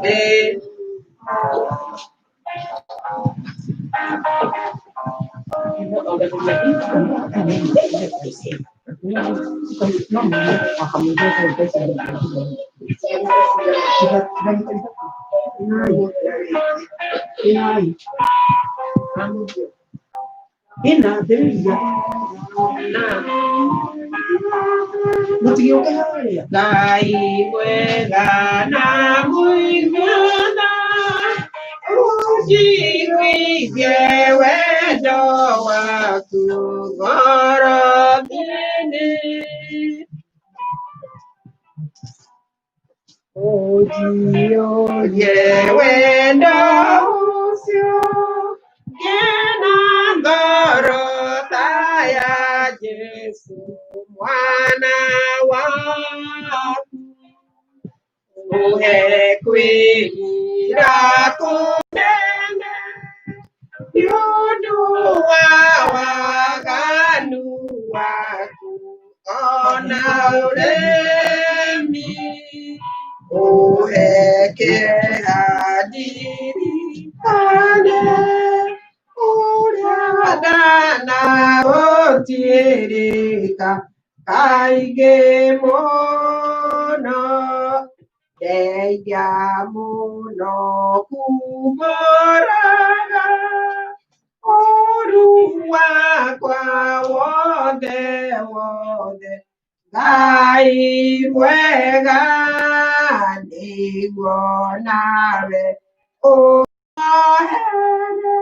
Ĩĩ. Ngai mwega na mũigana ũnjiguithie wendo waku ngoro thĩinĩ. Ũnjiyũrie wendo ũcio ngĩna ngoro ta ya Jesũ mwana waku. Ũhe kwĩrira kũnene nĩ ũndũ wa waganu waku ona ũremi. Ũhe kĩeha ndirikane ũrĩa ndanagũtirika kaingĩ mũno. Ndeithia mũno kumbũraga ũũru wakwa wothe wothe. Ngai mwega nĩguo nawe ũnjohere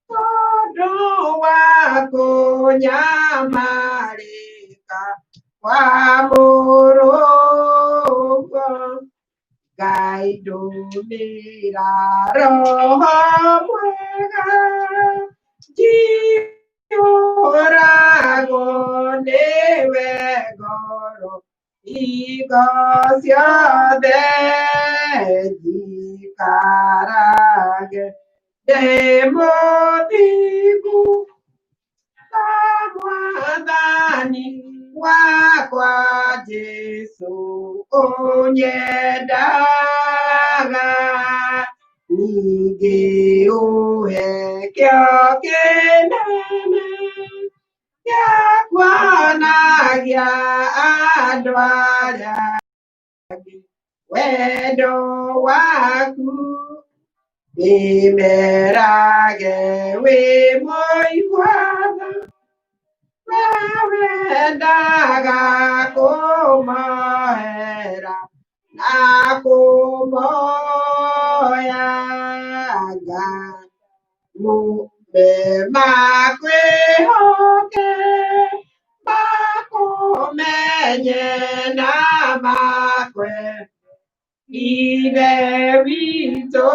tondũ wa kũnyamarĩka kwa mũrũguo. Ngai ndũmĩra roho mwega njihũragwo nĩwe ngoro hingo ciothe njikarage ndĩ mũthingu ta mwathani wakwa Jesũ ũnyendaga. Ningĩ ũhe kĩo kĩnene gĩa kuonagia andũ arĩa angĩ wendo waku. Ndĩmerage wĩ mũigua tha, we wendaga kũmohera na kũmoya. Ngai mũme makwĩhoke, makũmenye na makwe Ithe witũ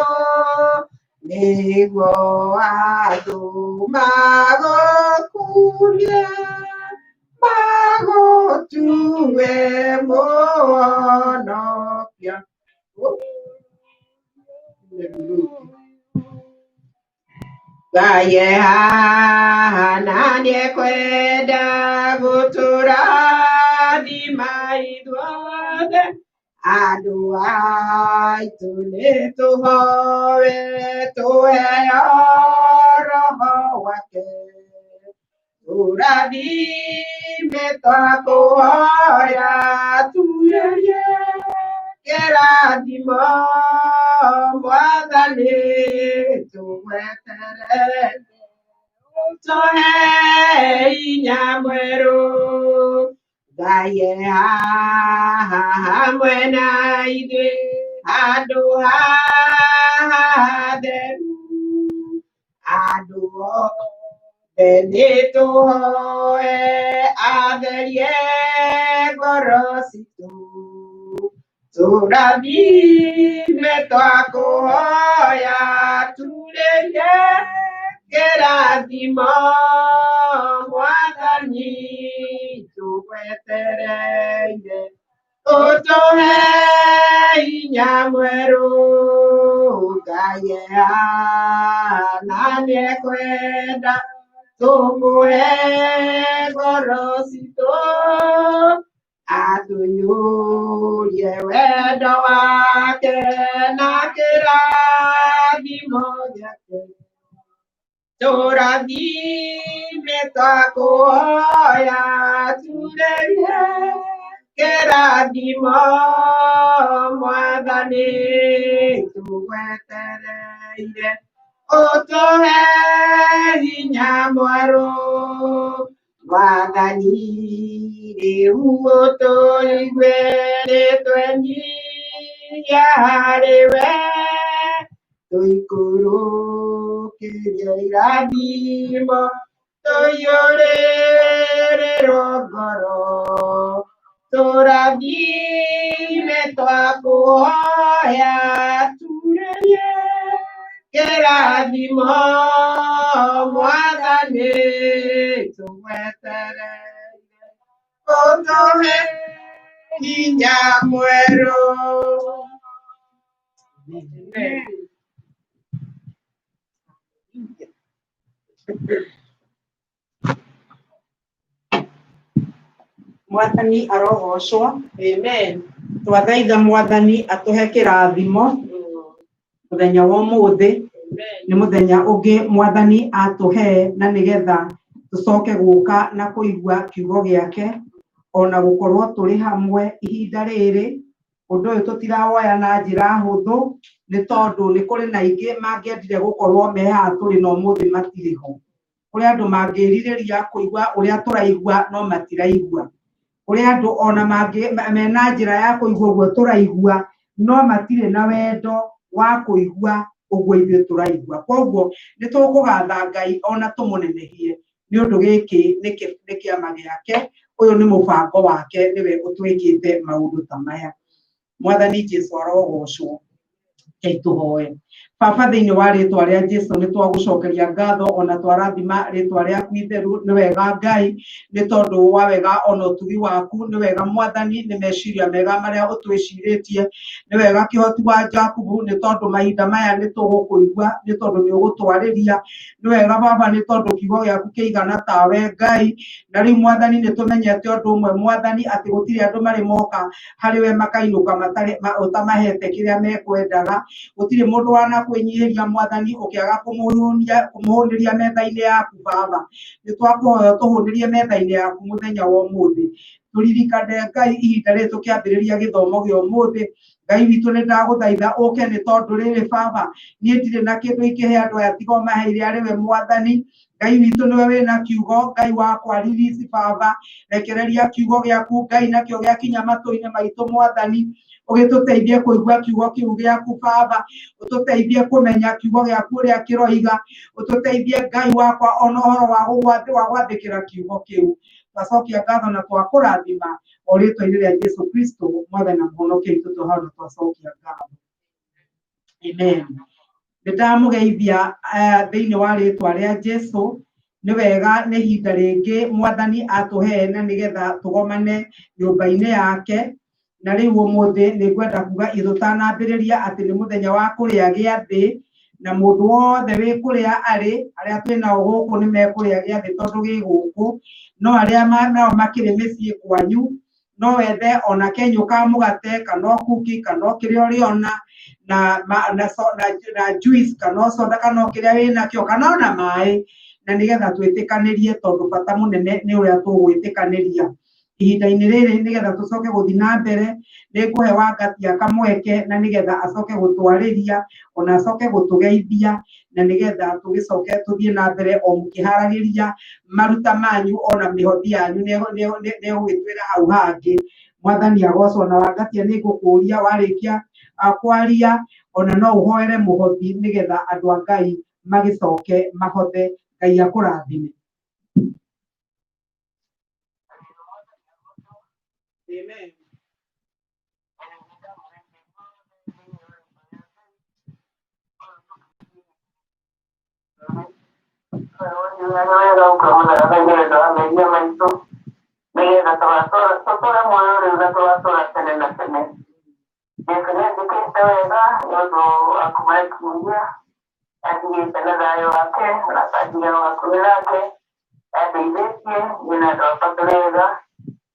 nĩguo andũ magũkumie magũtue mũhonokia. Ngai e haha na nĩekwenda gũtũrathima ithuothe andũ aitũ nĩtũhoe tũheo roho wake tũrathime twakũhoya turĩrie kĩrathimo mwathani tũgweterere ũtũhe hinya mwerũ. Ngai e haha hamwe na ithuĩ handũ haha hatheru andũ othe nĩtũhoe atherie ngoro citũ tũrathime twakũhoya turĩrie kĩrathimo mwathani tũgwetereire ũtũhe hinya mwerũ. Ngai e haha na nĩekwenda tũmũhe ngoro citũ. Atũiyũrie wendo wake na kĩrathimo gĩake. Tũrathime twakũhoya turĩrie kĩrathimo Mwathani tũgwetereire ũtũhe hinya mwerũ Mwathani rĩu ũtũigue nĩtwenyihia harĩ we tũikũrũkĩrie irathimo tũiyũrĩrĩrwo ngoro tũrathime twakũhoya turĩrie kĩrathimo Mwathani tũgwetereire ũtũhe hinya mwerũ. Amen. Mwathani arogocwo. Amen. Twathaitha Mwathani atũhe kĩrathimo mũthenya wa ũmũthĩ. Amen. Nĩ mũthenya ũngĩ Mwathani atũhe na nĩgetha tũcoke gũka na kũigua kiugo gĩake ona gũkorwo tũrĩ hamwe ihinda rĩrĩ. Ũndũ ũyũ tũtirawoya na njĩra hũthũ nĩ tondũ nĩ kũrĩ na aingĩ mangĩendire gũkorwo me haha tũrĩ na ũmũthĩ matirĩ ho. Kũrĩ andũ mangĩrirĩria kũigua ũrĩa tũraigua no matiraigua. Kũrĩ andũ ona mena njĩra ya kũigua ũguo tũraigua no matirĩ na wendo wa kũigua ũguo ithuĩ tũraigua. Koguo nĩ tũkũgatha Ngai ona tũmũnenehie nĩ ũndũ gĩkĩ nĩ kĩama gĩake, ũyũ nĩ mũbango wake nĩwe ũtwĩkĩte maũndũ ta maya. Mwathani Jesu arogocwo. Rekei tũhoe. Baba thĩinĩ wa rĩtwa rĩa Jesu nĩ twagũcokeria ngatho ona twarathima rĩtwa rĩaku itheru. Nĩ wega Ngai nĩ tondũ wa wega ona ũtugi waku. Nĩ wega Mwathani nĩ meciria mega marĩa ũtwĩcirĩtie. Nĩ wega kĩhoti wa Jakubu nĩ tondũ mahinda maya nĩ tũgũkũigua nĩ tondũ nĩ ũgũtwarĩria. Nĩ wega Baba nĩ tondũ kiugo gĩaku kĩigana tawe Ngai. Na rĩu Mwathani nĩ tũmenyete ũndũ ũmwe Mwathani atĩ gũtirĩ andũ marĩ moka harĩ we makainũka matarĩ ũtamahete kĩrĩa mekwendaga. Gũtirĩ mũndũ wanakwĩnyihĩria Mwathani ũkĩaga kũmũhũnĩria metha-inĩ yaku Baba. Nĩ twakũhoya ũtũhũnĩrie metha-inĩ yaku mũthenya wa ũmũthĩ. Tũririkane Ngai ihinda rĩrĩ tũkĩambĩrĩria gĩthomo gĩa ũmũthĩ. Ngai witũ nĩ ndagũthaitha ũke nĩ tondũ rĩrĩ Baba niĩ ndirĩ na kĩndũ ingĩhe andũ aya tiga o maheire arĩ we Mwathani. Ngai witũ nĩwe wĩna kiugo Ngai wakwa ririsi Baba rekereria kiugo gĩaku Ngai nakĩo gĩakinya matũ-inĩ maitũ Mwathani. Ũgĩtũteithie kũigua kiugo kĩu gĩaku Baba, ũtũteithie kũmenya kiugo gĩaku ũrĩa kĩroiga, ũtũteithie Ngai wakwa ona ũhoro wa gwathĩkĩra kiugo kĩu. Twacokia ngatho na twakũrathima o rĩtwa-inĩ rĩa Jesu Kristo Mwathani na Mũhonokia witũ twahau na twacokia ngatho. Amen. Nĩ ndamũgeithia thĩinĩ wa rĩtwa rĩa Jesu. Nĩ wega nĩ ihinda rĩngĩ Mwathani atũhe na nĩgetha tũgomane nyũmba-inĩ yake. Na rĩu ũmũthĩ nĩ ngwenda kuga tũtanambĩrĩria atĩ nĩ mũthenya wa kũrĩa gĩathĩ na mũndũ wothe wĩ kũrĩa arĩ, arĩa twĩ nao gũkũ nĩ mekũrĩa gĩathĩ tondũ gĩ gũkũ, no arĩa nao makĩrĩ mĩciĩ kwanyu no wethe ona kenyũ ka mũgate kana o kuki kana o kĩrĩa ũrĩona na juice kana o soda kana o kĩrĩa wĩnakĩo kana ona maĩ, na nĩgetha twĩtĩkanĩrie tondũ bata mũnene nĩ ũrĩa tũgwĩtĩkanĩria ihinda-inĩ rĩrĩ nĩgetha tũcoke gũthiĩ na mbere. Nĩ ngũhe Wangatia kamweke na nĩgetha acoke gũtwarĩria ona acoke gũtũgeithia na nĩgetha tũgĩcoke tũthiĩ na mbere o mũkĩharagĩria maruta manyu ona mĩhothi yanyu nĩ egũgĩtwĩra hau hangĩ. Mwathani agocwo. Na Wangatia nĩ ngũkũria warĩkia kwaria ona no ũhoere mũhothi nĩgetha andũ a Ngai magĩcoke mahothe. Ngai akũrathime. Amen.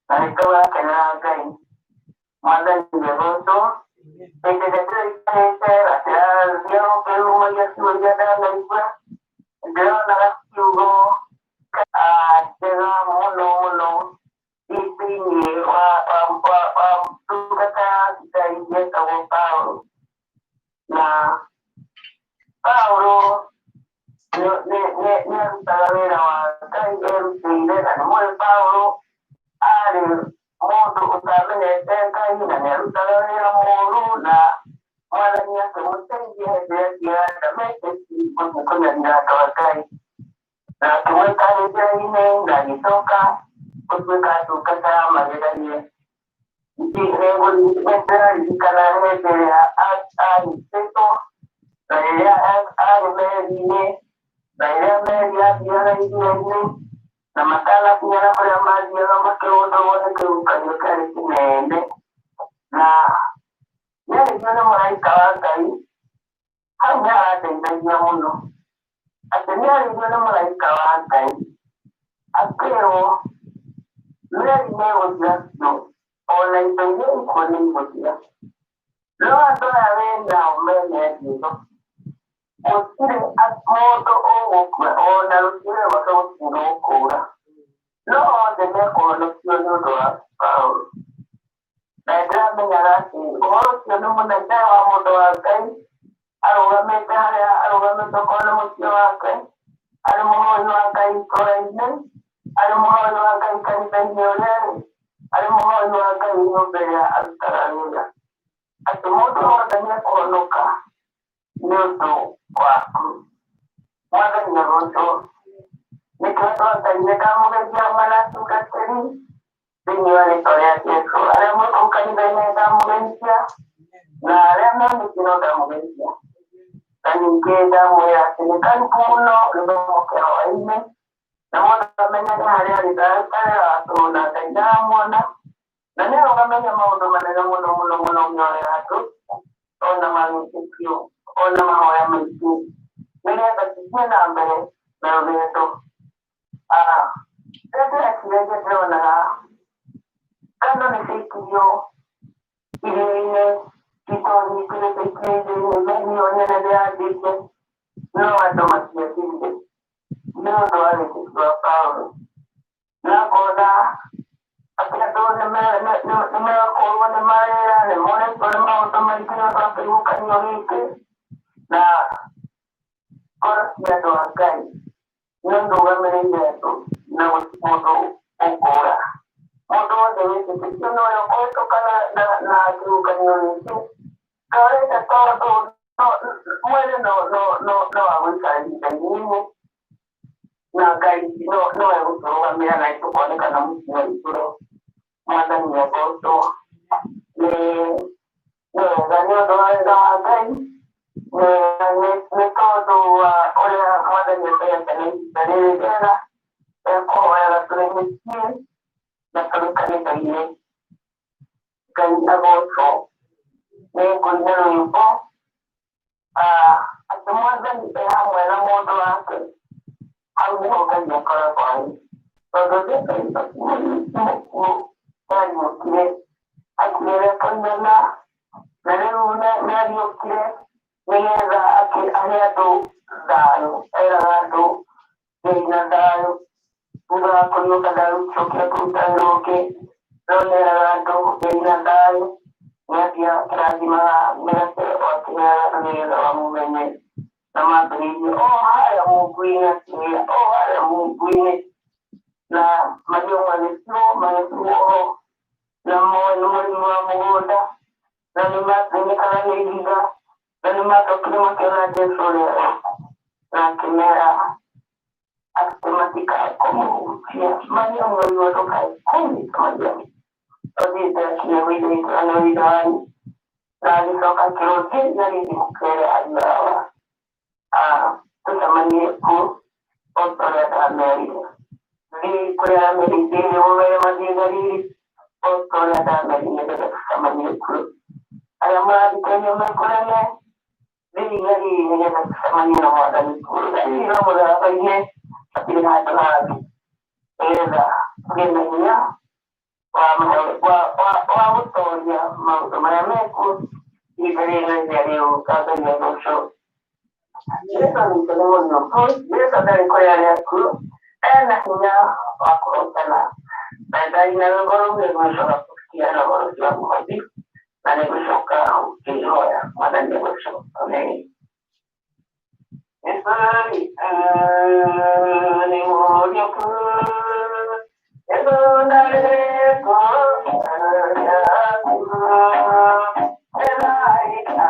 Na nĩ tũrakenera Ngai. Mwathani nĩegũtwo. Hĩndĩ ĩrĩa ndĩraikarĩte gatirathiaga ũkĩrumagia ciugo iria ndanaigua, ndĩronaga ciugo njega mũno mũno thĩinĩ wa ndungata ya Ngai yetagwo Paũlũ. Na Paũlũ nĩ arutaga wĩra wa Ngai erutĩire, na nĩ mũĩ Paũlũ arĩ mũndũ ũtamenyete Ngai na nĩ arutaga wĩra mũũru, na Mwathani akĩmũteithia hĩndĩ ĩrĩa athiaga Dameski gũthiĩ kũnyarira andũ a Ngai, na akĩmwĩta njĩra-inĩ na agĩcoka gũtuĩka ndungata ya magegania. Nĩndĩraririkana hĩndĩ ĩrĩa anyitĩtwo na rĩrĩa arĩ meri-inĩ, na rĩrĩa meri yathiaga iria-inĩ, na matanakinya kũrĩa mathiaga makĩhũndũrwo nĩ kĩhuhũkanio kĩarĩ kĩnene, na nĩarĩirio nĩ mũraika wa Ngai. Hau nĩ harandeithagia mũno atĩ nĩarĩirio nĩ mũraika wa Ngai akĩrwo meri nĩ ĩgũthira biũ, ona indo iria ikuo nĩ igũthira, no andũ aya wĩ nao mene ĩno gũtirĩ mũndũ ũgũkua, ona rũcuĩrĩ rwake gũtirĩ rũkũra, no othe mekũhonokio nĩ ũndũ wa Paũlũ. Na nĩndĩramenyaga atĩ ũhoro ũcio nĩ mũnene wa mũndũ wa Ngai arũgamĩte harĩa arũgamĩte, okorwo nĩ mũciĩ wake, arĩ mũhoi wa Ngai itũũra-inĩ, arĩ mũhoi wa Ngai kanitha-inĩ ũrĩa arĩ, arĩ mũhoi wa Ngai nyũmba ĩrĩa arutaga wĩra, atĩ mũndũ wothe nĩekũhonoka nĩ ũndũ waku. Mwathani agocwo. Nĩkĩo andũ a Ngai nĩndamũgeithia hamwe na atungatĩri thĩinĩ wa rĩtwa rĩa Jesũ. Arĩa mwĩ kũu kanitha-inĩ nĩndamũgeithia, na arĩa me mĩciĩ no ndamũgeithia. Na ningĩ ndamwĩra atĩ nĩ karibu mũno gĩthomo kĩa hwaĩ-inĩ, na mũndũ amenyage harĩa arĩ ndagaikare na Ngai ndaramuona, na nĩ arũgamagia maũndũ manene mũno mũno mũno mĩoyo ya andũ, ona mawĩtĩkio, ona mahoya maitũ, nĩgetha tũthiĩ na mbere na rũgendo. Rĩrĩa ndĩreciragia ndĩronaga ngano nĩ ciaikirio iria-inĩ, indo nyingĩ nĩ ciaikirio iria-inĩ, meri ĩyo nene ndĩrathiĩte, no andũ matiathire nĩ ũndũ wa wĩtĩkio wa Paũlũ. Na ngona atĩ andũ nĩmekũrwo nĩ mawĩra, nĩmoretwo nĩ maũndũ maingĩ nĩ ũndũ wa kĩhuhũkanio gĩkĩ, na ngoro cia andũ a Ngai no ndũgamĩrĩire andũ na gũtirĩ mũndũ ũkũra. Mũndũ wothe wĩtĩkĩtio nĩ ũrĩa ũkũhĩtũka na kĩhuhũkanio gĩkĩ, ndorĩte tondũ mwĩrĩ no wa gũikara ihinda inini, na Ngai no egũtũrũgamĩra na tũkonekana mũciĩ wa igũrũ. Mwathani agocwo. Nĩ wega nĩ ũndũ wa wega wa Ngai, nĩ tondũ wa ũrĩa Mwathani atũhete na ihinda rĩrĩ rĩega rĩa kũhoyaga tũrĩ mĩciĩ na tũrĩ kanitha-inĩ. Ngai agocwo. Nĩ ngũina rwĩmbo atĩ Mwathani e hamwe na mũndũ wake, hau nĩho Ngai akoragwo arĩ. Tondũ Jesũ mũkuũ nĩariũkire, akĩrĩa kũigana, na rĩu nĩariũkire nĩgetha ahe andũ thayũ, eraga andũ Ngai na thayũ. Thutha wa kũriũka ndagũcokire kũruta wĩra ũngĩ, no nĩeraga andũ Ngai na thayũ. Nĩathiaga akĩrathimaga mĩgate o akĩheaga andũ nĩgetha mamũmenye, na mambĩrĩirie o harĩa mungu-inĩ, akĩmwĩra o harĩa mungu-inĩ, na mahiũ magĩtuo magĩtuo ho, na moĩ nĩ mũrĩmi wa mũgũnda, na nĩmathĩnĩkaga nĩ ihiga, na nĩmacokire makĩona Jesũ ũrĩa na akĩmera atĩ matikakũmũhutia. Mariamu oigua ndũkae kũnyita Mariamu, athiĩte akinya gwĩ ithe witũ na nĩwe ithe wanyu, na agĩcoka akĩrwo thiĩ na rĩngĩ mũkere ariũ awa tũcemanie kuo o ta ũrĩa ndamerire. Thiĩ kũrĩa aramerire mũmere mathiĩ Galili o ta ũrĩa ndamerire nĩgetha tũcemanie kuo. Arĩa mũrathikĩrĩria me kũnene, thiĩ Galili nĩgetha tũcemanie na Mwathani kuo. Galili no mũtharaba-inĩ, hatirĩ handũ hangĩ, nĩgetha tũgĩe na hinya Wa gũtoria maũndũ marĩa mekuo ihinda rĩrĩ na rĩrĩa rĩgũka. Ngai agocwo. Jesu witũ nĩ mũriũku. Jesu ndarĩ kũrĩ arĩa akuũ, ena hinya wa kũhotana. Na ndaina rwĩmbo rũu nĩngũcoka kũfikia na ũhoro ũcio wa mũhothi na nĩngũcoka ngĩhoya. Mwathani agocwo. Amen. Jesu witũ nĩ mũriũku. Jesu ndarĩ kũrĩa akuũ. Elaika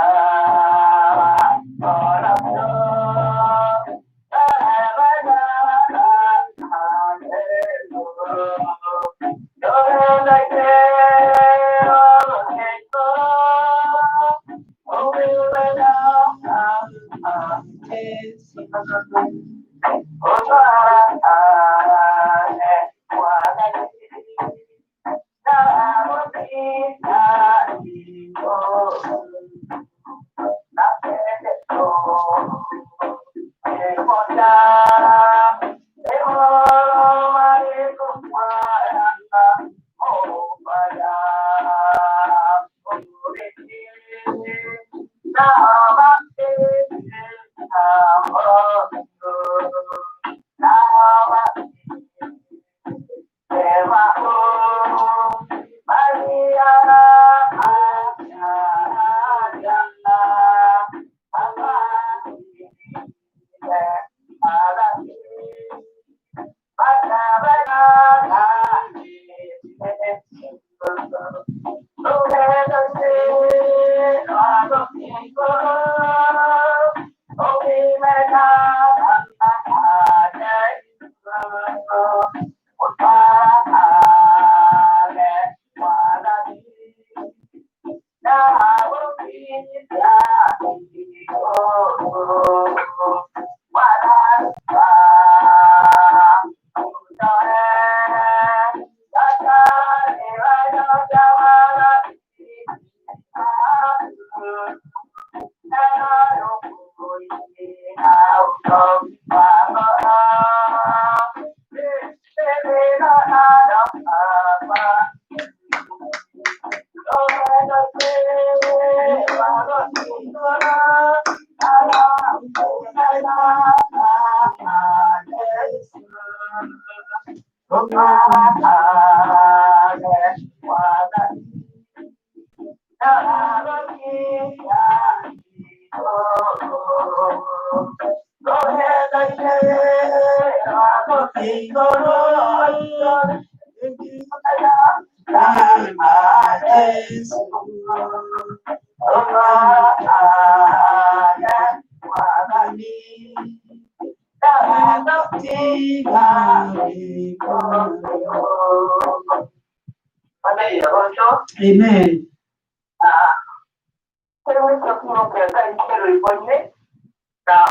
Amen.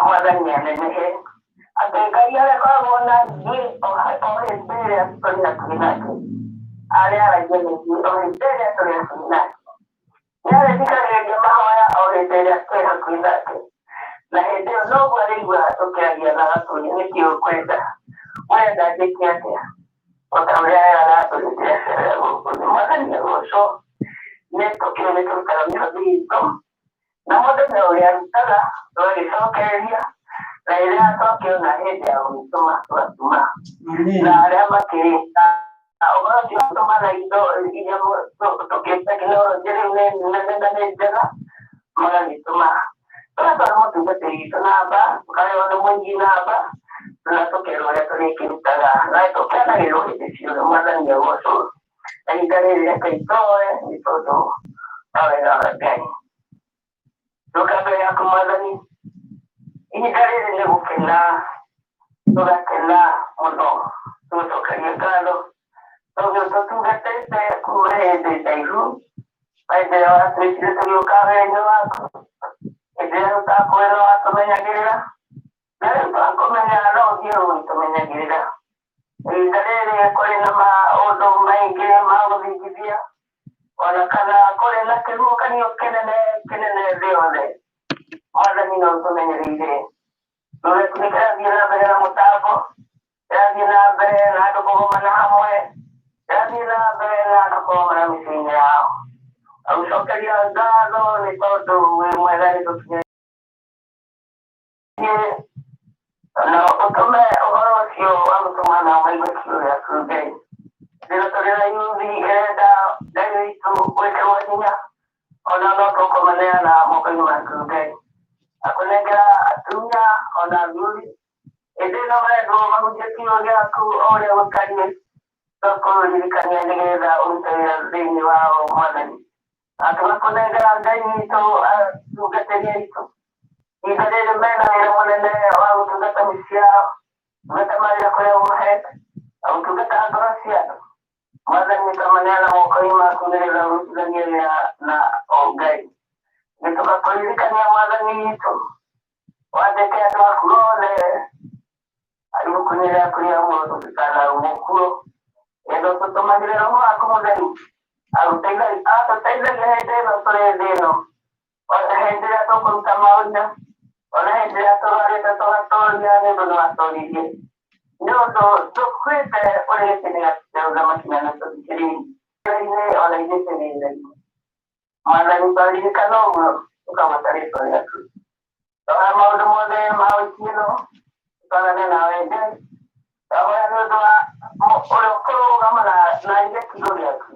Mwathani anenehe atĩ Ngai arĩa akoragwo na ithuĩ o hĩndĩ ĩrĩa tũrĩ hakuhĩ nake, arĩa aragia na ithuĩ o hĩndĩ ĩrĩa tũrĩ hakuhĩ nake, nĩ arĩthikagĩrĩria mahoya o hĩndĩ ĩrĩa twĩ hakuhĩ nake, na hĩndĩ ĩyo noguo arĩiguaga tũkĩaria na agatũria nĩkĩ ũkwenda, ũrenda njĩke atĩa, o ta ũrĩa eraga andũ hĩndĩ ĩrĩa acerera gũkũ thĩ. Mwathani agocwo. Nĩ tũkĩũĩ nĩ tũrutaga mĩhothi itũ na mũndũ nĩ ũrĩa arutaga tũgagĩcokereria, na rĩrĩa twakĩona hĩndĩ ya gũgĩtũma tũgatũma. Amen. Na arĩa makĩrĩ na ũhoro ũcio wa gũtũma na indo iria tũkĩ tekinoronjĩ rĩu nĩ nene na nĩ njega, magagĩtũma tũgatwara mũtungatĩri witũ namba, tũkarehwo nĩ mũingĩ namba na tũkerwo ũrĩa tũrĩkĩrutaga na tũkenagĩrwo hĩndĩ ciothe. Mwathani agocwo. Na ihinda rĩrĩ reke itoe nĩ tondũ wa wega wa Ngai. Tũka mbere yaku Mwathani, ihinda rĩrĩ nĩ gũkena, tũgakena mũno, tũgũcokeria ngatho tondũ tũtungatĩte kuma hĩndĩ ndaihu, hĩndĩ ĩrĩa watwĩtire tũgĩũka wĩra-inĩ waku, hĩndĩ ĩrĩa tũtakwĩra watũmenyagĩrĩra, na rĩu twakũmenya no ũthiĩ ũgĩtũmenyagĩrĩra. Ihinda rĩrĩ kũrĩ na maũndũ maingĩ ma gũthingithia, ona kana kũrĩ na kĩhuhũkanio kĩnene kĩnene thĩ yothe, Mwathani no ũtũmenyereire. Rũrĩa nĩ kĩrathiĩ na mbere na mũtambo, kĩrathiĩ na mbere na andũ kũgomana hamwe, Ĩrathiĩ na mbere na andũ kũrũmana mĩciĩ-inĩ yao. Agũcokeria ngatho nĩ tondũ wĩ mwega nĩ tũkinyĩtie na ũtũme ũhoro ũcio wa gũtũmana maigue kiugo gĩaku Ngai. Rĩrĩa tũrĩ na yuthi ĩrenda Ngai witũ gwĩkĩrwo hinya ona no tũkũmaneana moko-inĩ maku Ngai. Akũnengera atumia ona athuri ĩndĩ no marendwo mahunjie kiugo gĩaku o ũrĩa gũtariĩ tũkũririkania nĩgetha ũrute wĩra thĩinĩ wao Mwathani. Na tũgakũnengera Ngai witũ atungatĩri aitũ ihinda rĩrĩ mena wĩra mũnene wa gũtungata mĩciĩ yao, gũtungata mawĩra kũrĩa ũmahete na gũtungata ngoro cia andũ. Mwathani tũmaneana moko-inĩ maku nĩgetha ũrutithanie wĩra na o Ngai. Nĩ tũgakũririkania Mwathani witũ wandĩke andũ aku othe ibuku-inĩ rĩaku rĩa muoyo tũtikanarumũkuo. Endo tũtũmagĩre Roho waku Mũtheru atũteithagia hĩndĩ ĩno tũrĩ thĩ ĩno, ona hĩndĩ ĩrĩa tũkũruta maũira, ona hĩndĩ ĩrĩa tũrwarĩte tũgatoria nĩ ũndũ nĩwatoririe. Nĩ ũndũ tũkuĩte ũrĩ gĩtĩ gĩa ũthamaki na nĩtũthikĩrĩirie ona ithuĩ tũrĩ Mwathani twaririkana ũguo tũkagweta rĩtwa rĩaku. Rora maũndũ mothe ma wiki ĩno tũtwarane nawe Ngai. Twahoya nĩ ũndũ wa ũrĩa ũkũrũgama na aige kiugo gĩaku.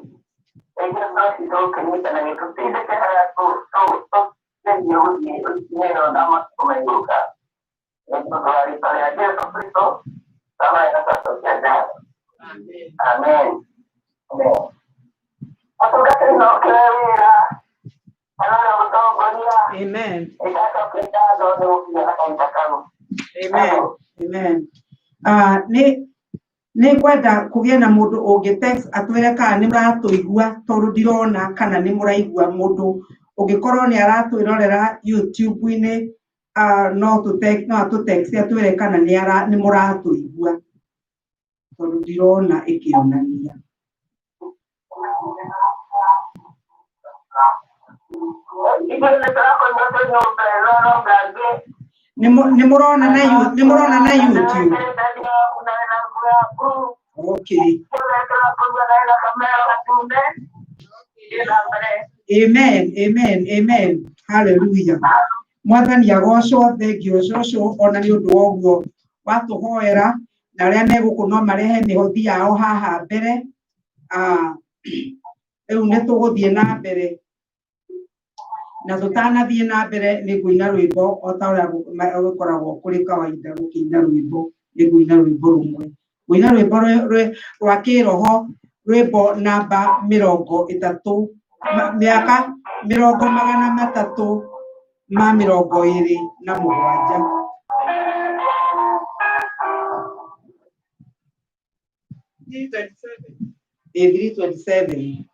Rĩngĩ ngoro citũ ũkĩnyitanagia tũtindĩke harĩa tũgerie gũthiĩ ũkinyĩro na matukũ maigũka. Nĩ ũndũ wa rĩtwa rĩa Jesũ Kristo twahoya na twacokia ngatho. Amen. Amen. Amen. Mũtungatĩri no ũkĩoe wĩra kana ũrĩa ũgũtongoria Amen. nĩndacokia ngatho nĩ gũkinya na kahinda kau. Amen. Amen. Nĩ ngwenda kũgĩe na mũndũ ũngĩ text atwĩre kana nĩ mũratũigua tondũ ndirona kana nĩ mũraigua mũndũ ũngĩkorwo nĩ aratwĩrorera YouTube-inĩ no tũ no atũ text atwĩre kana nĩ ara nĩ mũratũigua tondũ ndirona ĩkĩonania. Ithuĩ nĩtũrakũigua twĩ nyũmba ĩno no ngangĩ Nĩ mũrona na nĩ mũrona na YouTube. Okay. Amen. Amen. Amen. Hallelujah. Mwathani agocwo thengio cũcũ ona nĩ ũndũ wa ũguo watũhoera na arĩa me gũkũ no marehe mĩhothi yao haha mbere. Rĩu nĩ tũgũthiĩ na mbere na tũtanathiĩ na mbere nĩ ngũina rwĩmbo o ta ũrĩa gũkoragwo kũrĩ kawaida gũkĩina rwĩmbo nĩ ngũina rwĩmbo rũmwe ngũina rwĩmbo rwa kĩroho rwĩmbo namba 30 mĩaka 327. 327. 327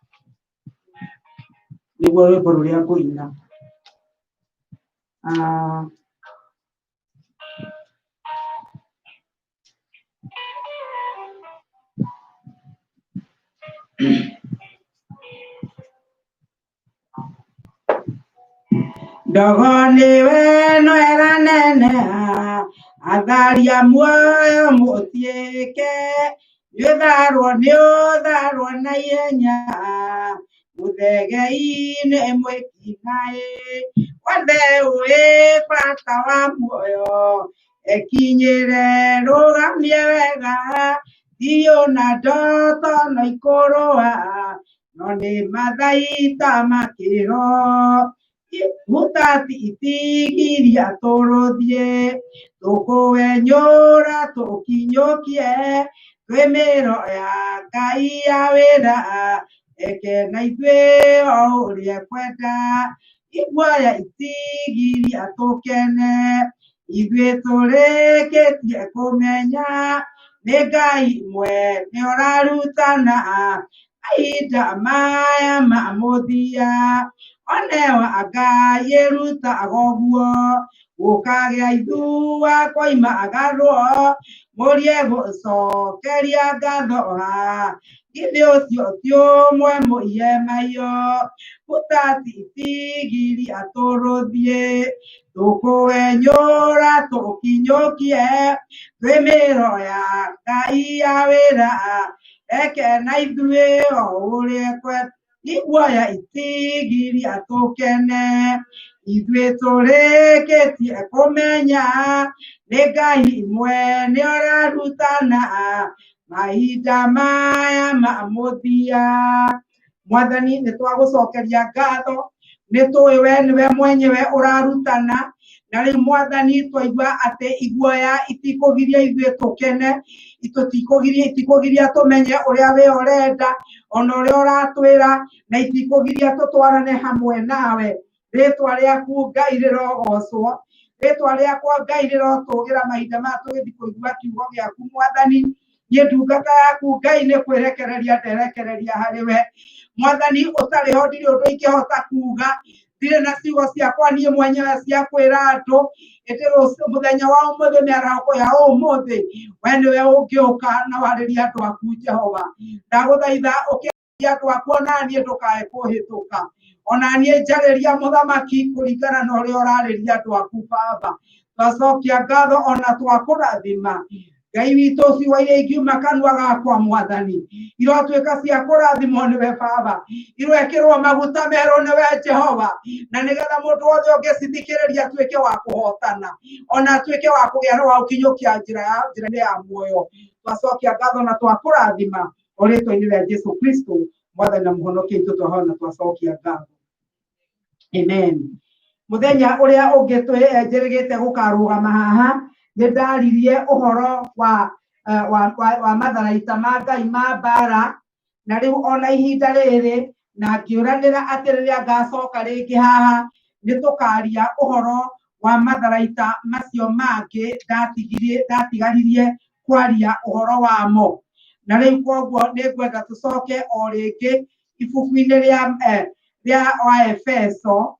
nĩguo rwĩmbo rũrĩa ngũina. Ndogo nĩwe no ĩraneneha atharia muoyo mũtiĩke nĩũtharwo nĩũtharwo na ihenya mũthegei-inĩ mwĩkinaĩ wothe ũĩ bata wa muoyo ekinyĩre rũgamie wega thiũ na ndoto no ikũrũa no nĩ mathaita makĩro hutati itigiria tũrũthiĩ tũkũwenyũra tũkinyũkie twĩ mĩro ya Ngai ya wĩra eke na ithuĩ o ũrĩa ekwenda iguoya itigiria tũkene ithuĩ tũrĩkĩtie kũmenya nĩ Ngai mwene ũrarutana mahinda maya ma mũthia onewa Ngai ĩrutaga ũguo gũkagĩa ithua koima agarwo mũrie gũcokeria ngatho ha githĩ ũcio ti ũmwe mũiye maiyo hutati itigiria tũrũthiĩ tũkũwenyũra tũkinyũkie twĩ mĩro ya Ngai ya wĩra Eke na ithuĩ o ũrĩa ekwenda. Iguoya itigiria tũkene, ithuĩ tũrĩkĩtie kũmenya nĩ Ngai mwene ũrarutana mahinda maya ma mũthia. Mwathani, nĩ twagũcokeria ngatho, nĩ tũĩ we nĩwe mwenyewe ũrarutana, na rĩu Mwathani twaigua atĩ iguoya itikũgiria ithuĩ tũkene, tũtikũgiria, itikũgiria tũmenye ũrĩa we ũrenda ona ũrĩa ũratwĩra, na itikũgiria tũtwarane hamwe nawe. Rĩtwa rĩaku Ngai rĩrogocwo, rĩtwa rĩakwa Ngai rĩrotũgĩra mahinda maya tũgĩthiĩ kũigua kiugo gĩaku Mwathani. Niĩ ndungata yaku Ngai nĩ kwĩrekereria nderekereria harĩ we Mwathani. Ũtarĩ ho ndirĩ ũndũ ingĩhota kuga, ndirĩ na ciugo ciakwa niĩ mwenyewe cia kwĩra andũ, ĩndĩ rũciũ mũthenya wa ũmũthĩ, mĩarahũko ya ũmũthĩ, we nĩwe ũngĩũka na warĩrie andũ aku. Jehova, ndagũthaitha ũkĩaria andũ aku, ona niĩ ndũkae kũhĩtũka, ona niĩ njarĩria mũthamaki kũringana na ũrĩa ũrarĩria andũ aku. Baba, twacokia ngatho ona twakũrathima. Ngai witũ, ciugo iria ingiuma kanua gakwa Mwathani irotuĩka cia kũrathimwo nĩwe Baba, iroekĩrwo maguta merũ nĩwe Jehova, na nĩgetha mũndũ wothe ũngĩcithikĩrĩria atuĩke wa kũhotana, ona atuĩke wa kũgĩa na wa gũkinyũkia njĩra ya njĩra-inĩ ya muoyo. Twacokia ngatho na twakũrathima o rĩtwa-inĩ rĩa Jesu Kristo, Mwathani na Mũhonokia witũ, twahoya na twacokia ngatho. Amen. Mũthenya ũrĩa ũngĩ njĩrĩgĩte gũkarũgama haha, nĩ ndaririe ũhoro wa matharaita ma Ngai ma mbara, na rĩu ona ihinda rĩrĩ na ngĩũranĩra atĩ rĩrĩa ngacoka rĩngĩ haha nĩ tũkaria ũhoro wa matharaita macio mangĩ ndatigaririe kwaria ũhoro wamo. Na rĩu koguo nĩ ngwenda tũcoke o rĩngĩ ibuku-inĩ rĩa Waefeso,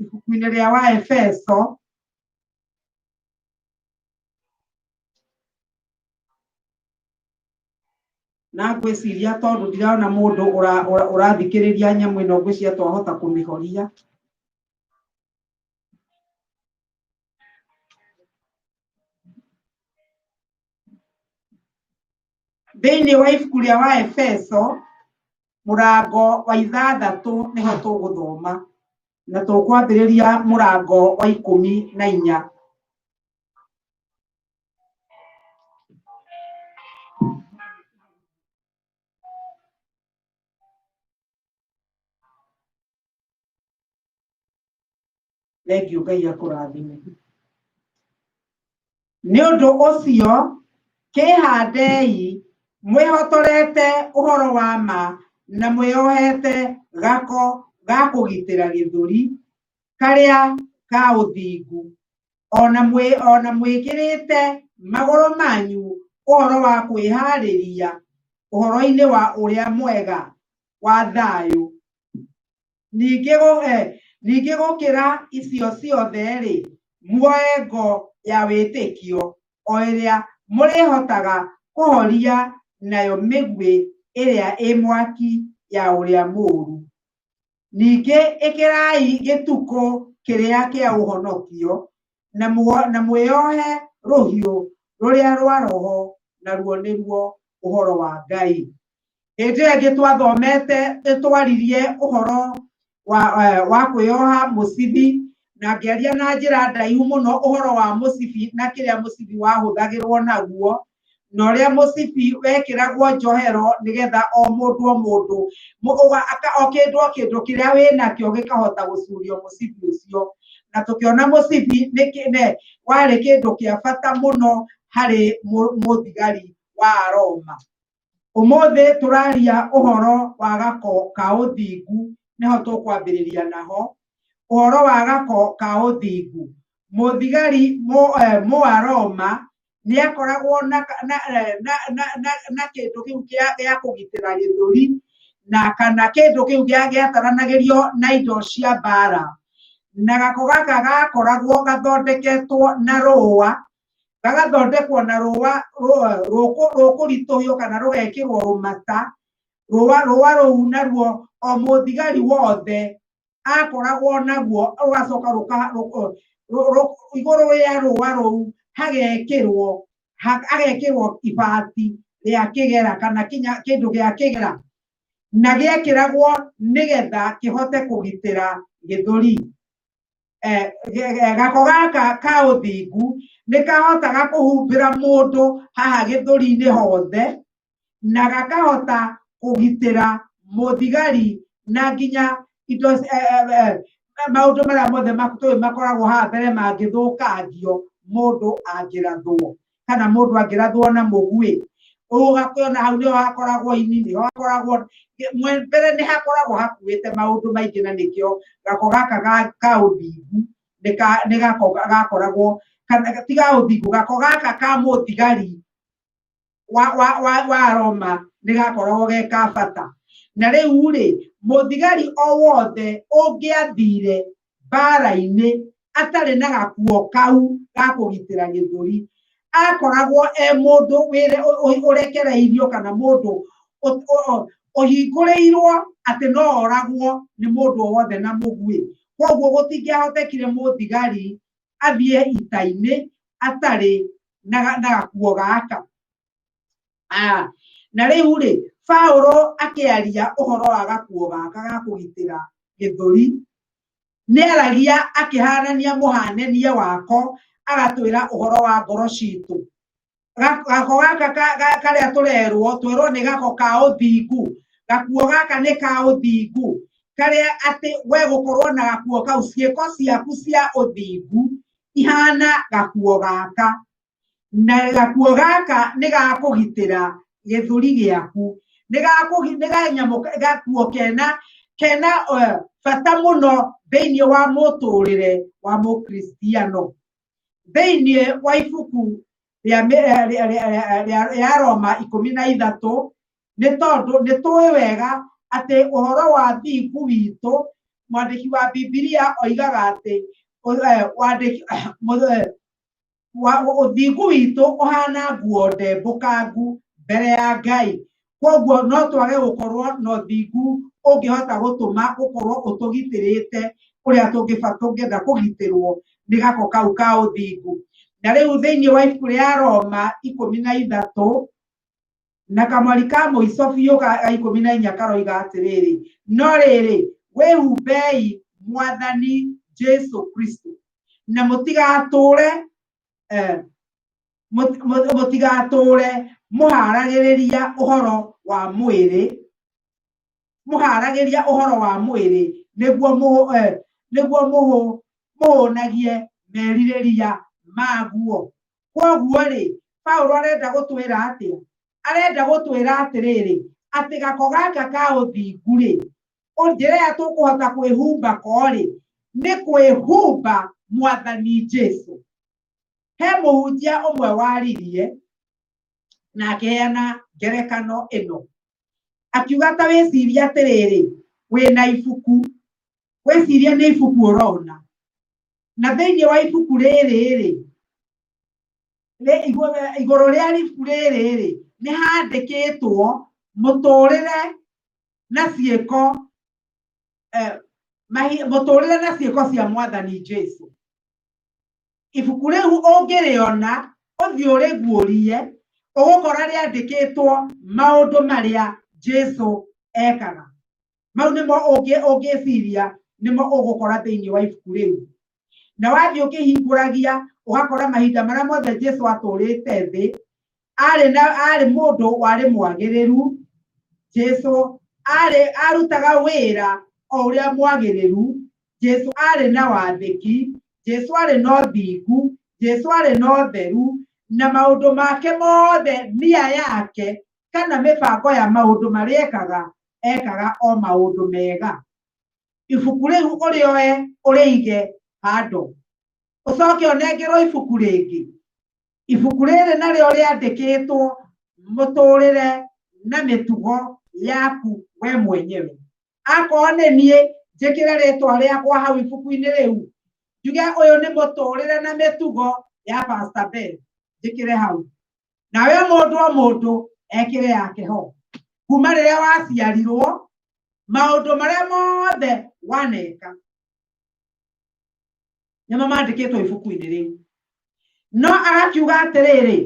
ibuku-inĩ rĩa Waefeso na ngwĩciria tondũ ndirona mũndũ ũrathikĩrĩria nyamũ ĩno, ngwĩciria twahota kũmĩhoria. Thĩinĩ wa ibuku rĩa Waefeso mũrango wa 6 nĩho tũgũthoma, na tũkwambĩrĩria mũrango wa 14. Thengiũ, Ngai akũrathime. Nĩ ũndũ ũcio kĩhandei mwĩhotorete ũhoro wa ma, na mwĩohete gako ga kũgitĩra gĩthũri karĩa ka ũthingu, ona mwĩkĩrĩte magũrũ manyu ũhoro wa kwĩharĩria ũhoro-inĩ wa ũrĩa mwega wa thayũ. Ningĩ gũkĩra icio ciothe-rĩ, muoe ngo ya wĩtĩkio, o ĩrĩa mũrĩhotaga kũhoria nayo mĩguĩ ĩrĩa ĩ mwaki ya ũrĩa mũũru. Ningĩ ĩkĩrai gĩtukũ kĩrĩa kĩa ũhonokio, na mwĩohe rũhiũ rũrĩa rwa roho, naruo nĩruo ũhoro wa Ngai. Hĩndĩ ĩyo ĩngĩ twathomete nĩtwaririe ũhoro wa kwĩyoha mũcibi, na ngĩaria na njĩra ndaihu mũno ũhoro wa mũcibi na kĩrĩa mũcibi wahũthagĩrwo naguo, na ũrĩa mũcibi wekĩragwo njohero nĩgetha o mũndũ o mũndũ, o kĩndũ o kĩndũ kĩrĩa wĩnakĩo gĩkahota gũcurio mũcibi ũcio. Na tũkĩona mũcibi warĩ kĩndũ kĩa bata mũno harĩ mũthigari wa Aroma. Ũmũthĩ tũraria ũhoro wa gako ka ũthingu, nĩho tũkwambĩrĩria naho. Ũhoro wa gako ka ũthingu. Mũthigari Mũaroma nĩ akoragwo na kĩndũ kĩu gĩa kũgitĩra gĩthũri, na kana kĩndũ kĩu gĩataranagĩrio na indo cia mbara. Na gako gaka gakoragwo gathondeketwo na rũũa, gagathondekwo na rũũa rũkũritũhio kana rũgekĩrwo rũmata. Rũũa rũu naruo o mũthigari wothe akoragwo naguo, rũgacoka igũrũ rĩa rũũa rũu hagekĩrwo ibati rĩa kĩgera kana kĩndũ gĩa kĩgera, na gĩekĩragwo nĩgetha kĩhote kũgitĩra gĩthũri. Gako gaka ka ũthingu nĩ kahotaga kũhumbĩra mũndũ haha gĩthũri-inĩ hothe, na gakahota kũgitĩra mũthigari na nginya indo maũndũ marĩa mothe tũĩ makoragwo haha mbere mangĩthũkangio mũndũ angĩrathwo kana mũndũ angĩrathwo na mũguĩ. Ũgakĩona hau nĩho hakoragwo ini, nĩho hakoragwo mbere, nĩ hakoragwo hakuĩte maũndũ maingĩ, na nĩkĩo gako gaka ka ũthingu nĩ gako gakoragwo, kana ti ga ũthingu, gako gaka ka mũthigari wa Roma nĩ gakoragwo ge ka bata. Na rĩu rĩ, mũthigari o wothe ũngĩathire mbara-inĩ atarĩ na gakuo kau ga kũgitĩra gĩthũri, akoragwo e mũndũ ũrekereirio kana mũndũ ũhingũrĩirwo atĩ no oragwo nĩ mũndũ o wothe na mũguĩ. Koguo gũtingĩahotekire mũthigari athiĩ ita-inĩ atarĩ na gakuo gaka. Na rĩu rĩ, Paulo akĩaria ũhoro wa gakuo gaka ga kũgitĩra gĩthũri, nĩ aragia akĩhanania mũhanenie wako, agatwĩra ũhoro wa ngoro citũ. Gako gaka karĩa tũrerwo, twerwo nĩ gako ka ũthingu, gakuo gaka nĩ ka ũthingu, karĩa atĩ we gũkorwo na gakuo kau, ciĩko ciaku cia ũthingu ihana gakuo gaka, na gakuo gaka nĩ gakũgitĩra gĩthũri gĩaku, nĩ ganyamũ gakuo kena bata mũno thĩinĩ wa mũtũrĩre wa mũkristiano. Thĩinĩ wa ibuku rĩa Roma 13, nĩ tondũ nĩ tũĩ wega atĩ ũhoro wa thingu witũ, mwandĩki wa Bibilia oigaga atĩ ũthingu witũ ũhana nguo ndembũkangu mbere ya Ngai. Koguo no twage gũkorwo na ũthingu ũngĩhota gũtũma gũkorwo ũtũgitĩrĩte ũrĩa tũngĩenda kũgitĩrwo nĩ gako kau ka ũthingu. Na rĩu thĩinĩ wa ibuku rĩa Roma 13 na kamwari ka mũico biũ ga 14 karoiga atĩrĩrĩ, no rĩrĩ, wĩhumbei Mwathani Jesu Kristo na mũtigatũre mũtigatũre mũharagĩrĩria ũhoro wa mwĩrĩ, mũharagĩria ũhoro wa mwĩrĩ nĩguo nĩguo mũhũnagie merirĩria maguo. Koguo rĩ, Paulo arenda gũtwĩra atĩa? Arenda gũtwĩra atĩrĩrĩ, atĩ gako gaka ka ũthingu rĩ, njĩra ĩrĩa tũkũhota kwĩhumba ko rĩ, nĩ kwĩhumba Mwathani Jesu. He mũhunjia ũmwe waririe na akĩheana ngerekano ĩno, akiuga ta wĩcirie atĩrĩrĩ, wĩna ibuku, wĩcirie nĩ ibuku ũrona, na thĩinĩ wa ibuku rĩrĩ rĩ, igũrũ rĩa ibuku rĩrĩ rĩ, nĩ handĩkĩtwo mũtũrĩre na ciĩko, mũtũrĩre na ciĩko cia Mwathani Jesu. Ibuku rĩu ũngĩrĩona ũthiĩ ũrĩguũrie, ũgũkora rĩandĩkĩtwo maũndũ marĩa Jesu ekaga. Mau nĩmo ũngĩciria nĩmo ũgũkora thĩinĩ wa ibuku rĩu. Na wathiĩ ũkĩhingũragia ũgakora mahinda marĩa mothe Jesu atũrĩte thĩ, arĩ mũndũ warĩ mwagĩrĩru. Jesu arutaga wĩra o ũrĩa mwagĩrĩru. Jesu arĩ na wathĩki, Jesu arĩ na ũthingu, Jesu arĩ na ũtheru, na maũndũ make mothe, nia yake kana mĩbango ya maũndũ marĩa ekaga, ekaga o maũndũ mega. Ibuku rĩu ũrĩoe ũrĩige handũ, ũcoke ũnengerwo ibuku rĩngĩ. Ibuku rĩrĩ narĩo rĩandĩkĩtwo mũtũrĩre na mĩtugo yaku we mwenyewe. Akorwo nĩ niĩ, njĩkĩre rĩtwa rĩakwa hau ibuku-inĩ rĩu, njuge ũyũ nĩ mũtũrĩre na mĩtugo ya Pastor Ben, njĩkĩre hau. Nawe mũndũ o mũndũ ekĩre yake ho. Kuma rĩrĩa waciarirwo, maũndũ marĩa mothe waneka nĩmo mandĩkĩtwo ibuku-inĩ rĩu. No agakiuga atĩrĩrĩ,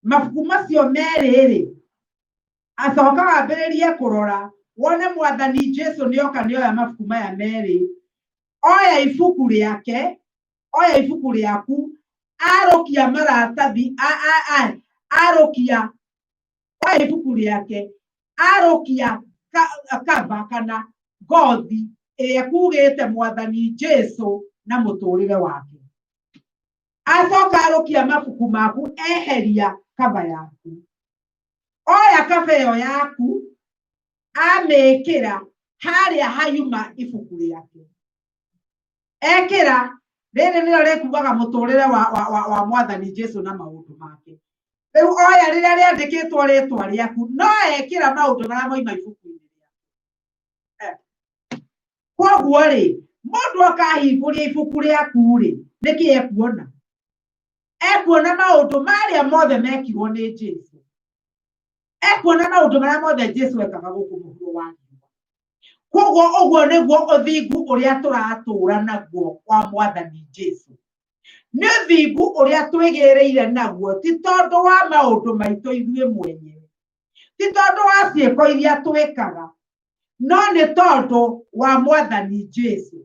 mabuku macio merĩ rĩ, Acoka wambĩrĩrie kũrora wone Mwathani Jesu nĩoka nĩoya mabuku maya merĩ, oya ibuku rĩake, oya ibuku rĩaku, arũkia maratathi, arũkia, oya ibuku rĩake, arũkia kaba kana ngothi ĩrĩa ĩkugĩte Mwathani Jesu na mũtũrĩre wake. Acoka arũkia mabuku maku, eheria kaba yaku, oya kaba ĩyo yaku amĩkĩra harĩa hayuma ibuku rĩake, ekĩra rĩrĩ nĩrĩo rĩkuaga mũtũrĩre wa Mwathani Jesu na maũndũ make. Rĩu oya rĩrĩa rĩandĩkĩtwo rĩtwa rĩaku, no ekĩra maũndũ marĩa moima ibuku-inĩ rĩaku. Koguo rĩ, mũndũ akahingũria ibuku rĩaku rĩ, nĩkĩ ekuona? Ekuona maũndũ marĩa mothe mekirwo nĩ Jesu, ekuona maũndũ marĩa mothe Jesu ekaga gũkũ mũhuro wa riũa. Koguo ũguo nĩguo ũthingu ũrĩa tũratũra naguo wa Mwathani Jesu, nĩ ũthingu ũrĩa twĩgĩrĩire naguo, ti tondũ wa maũndũ maitũ ithuĩ mwenyewe, ti tondũ wa ciĩko iria twĩkaga, no nĩ tondũ wa Mwathani Jesu.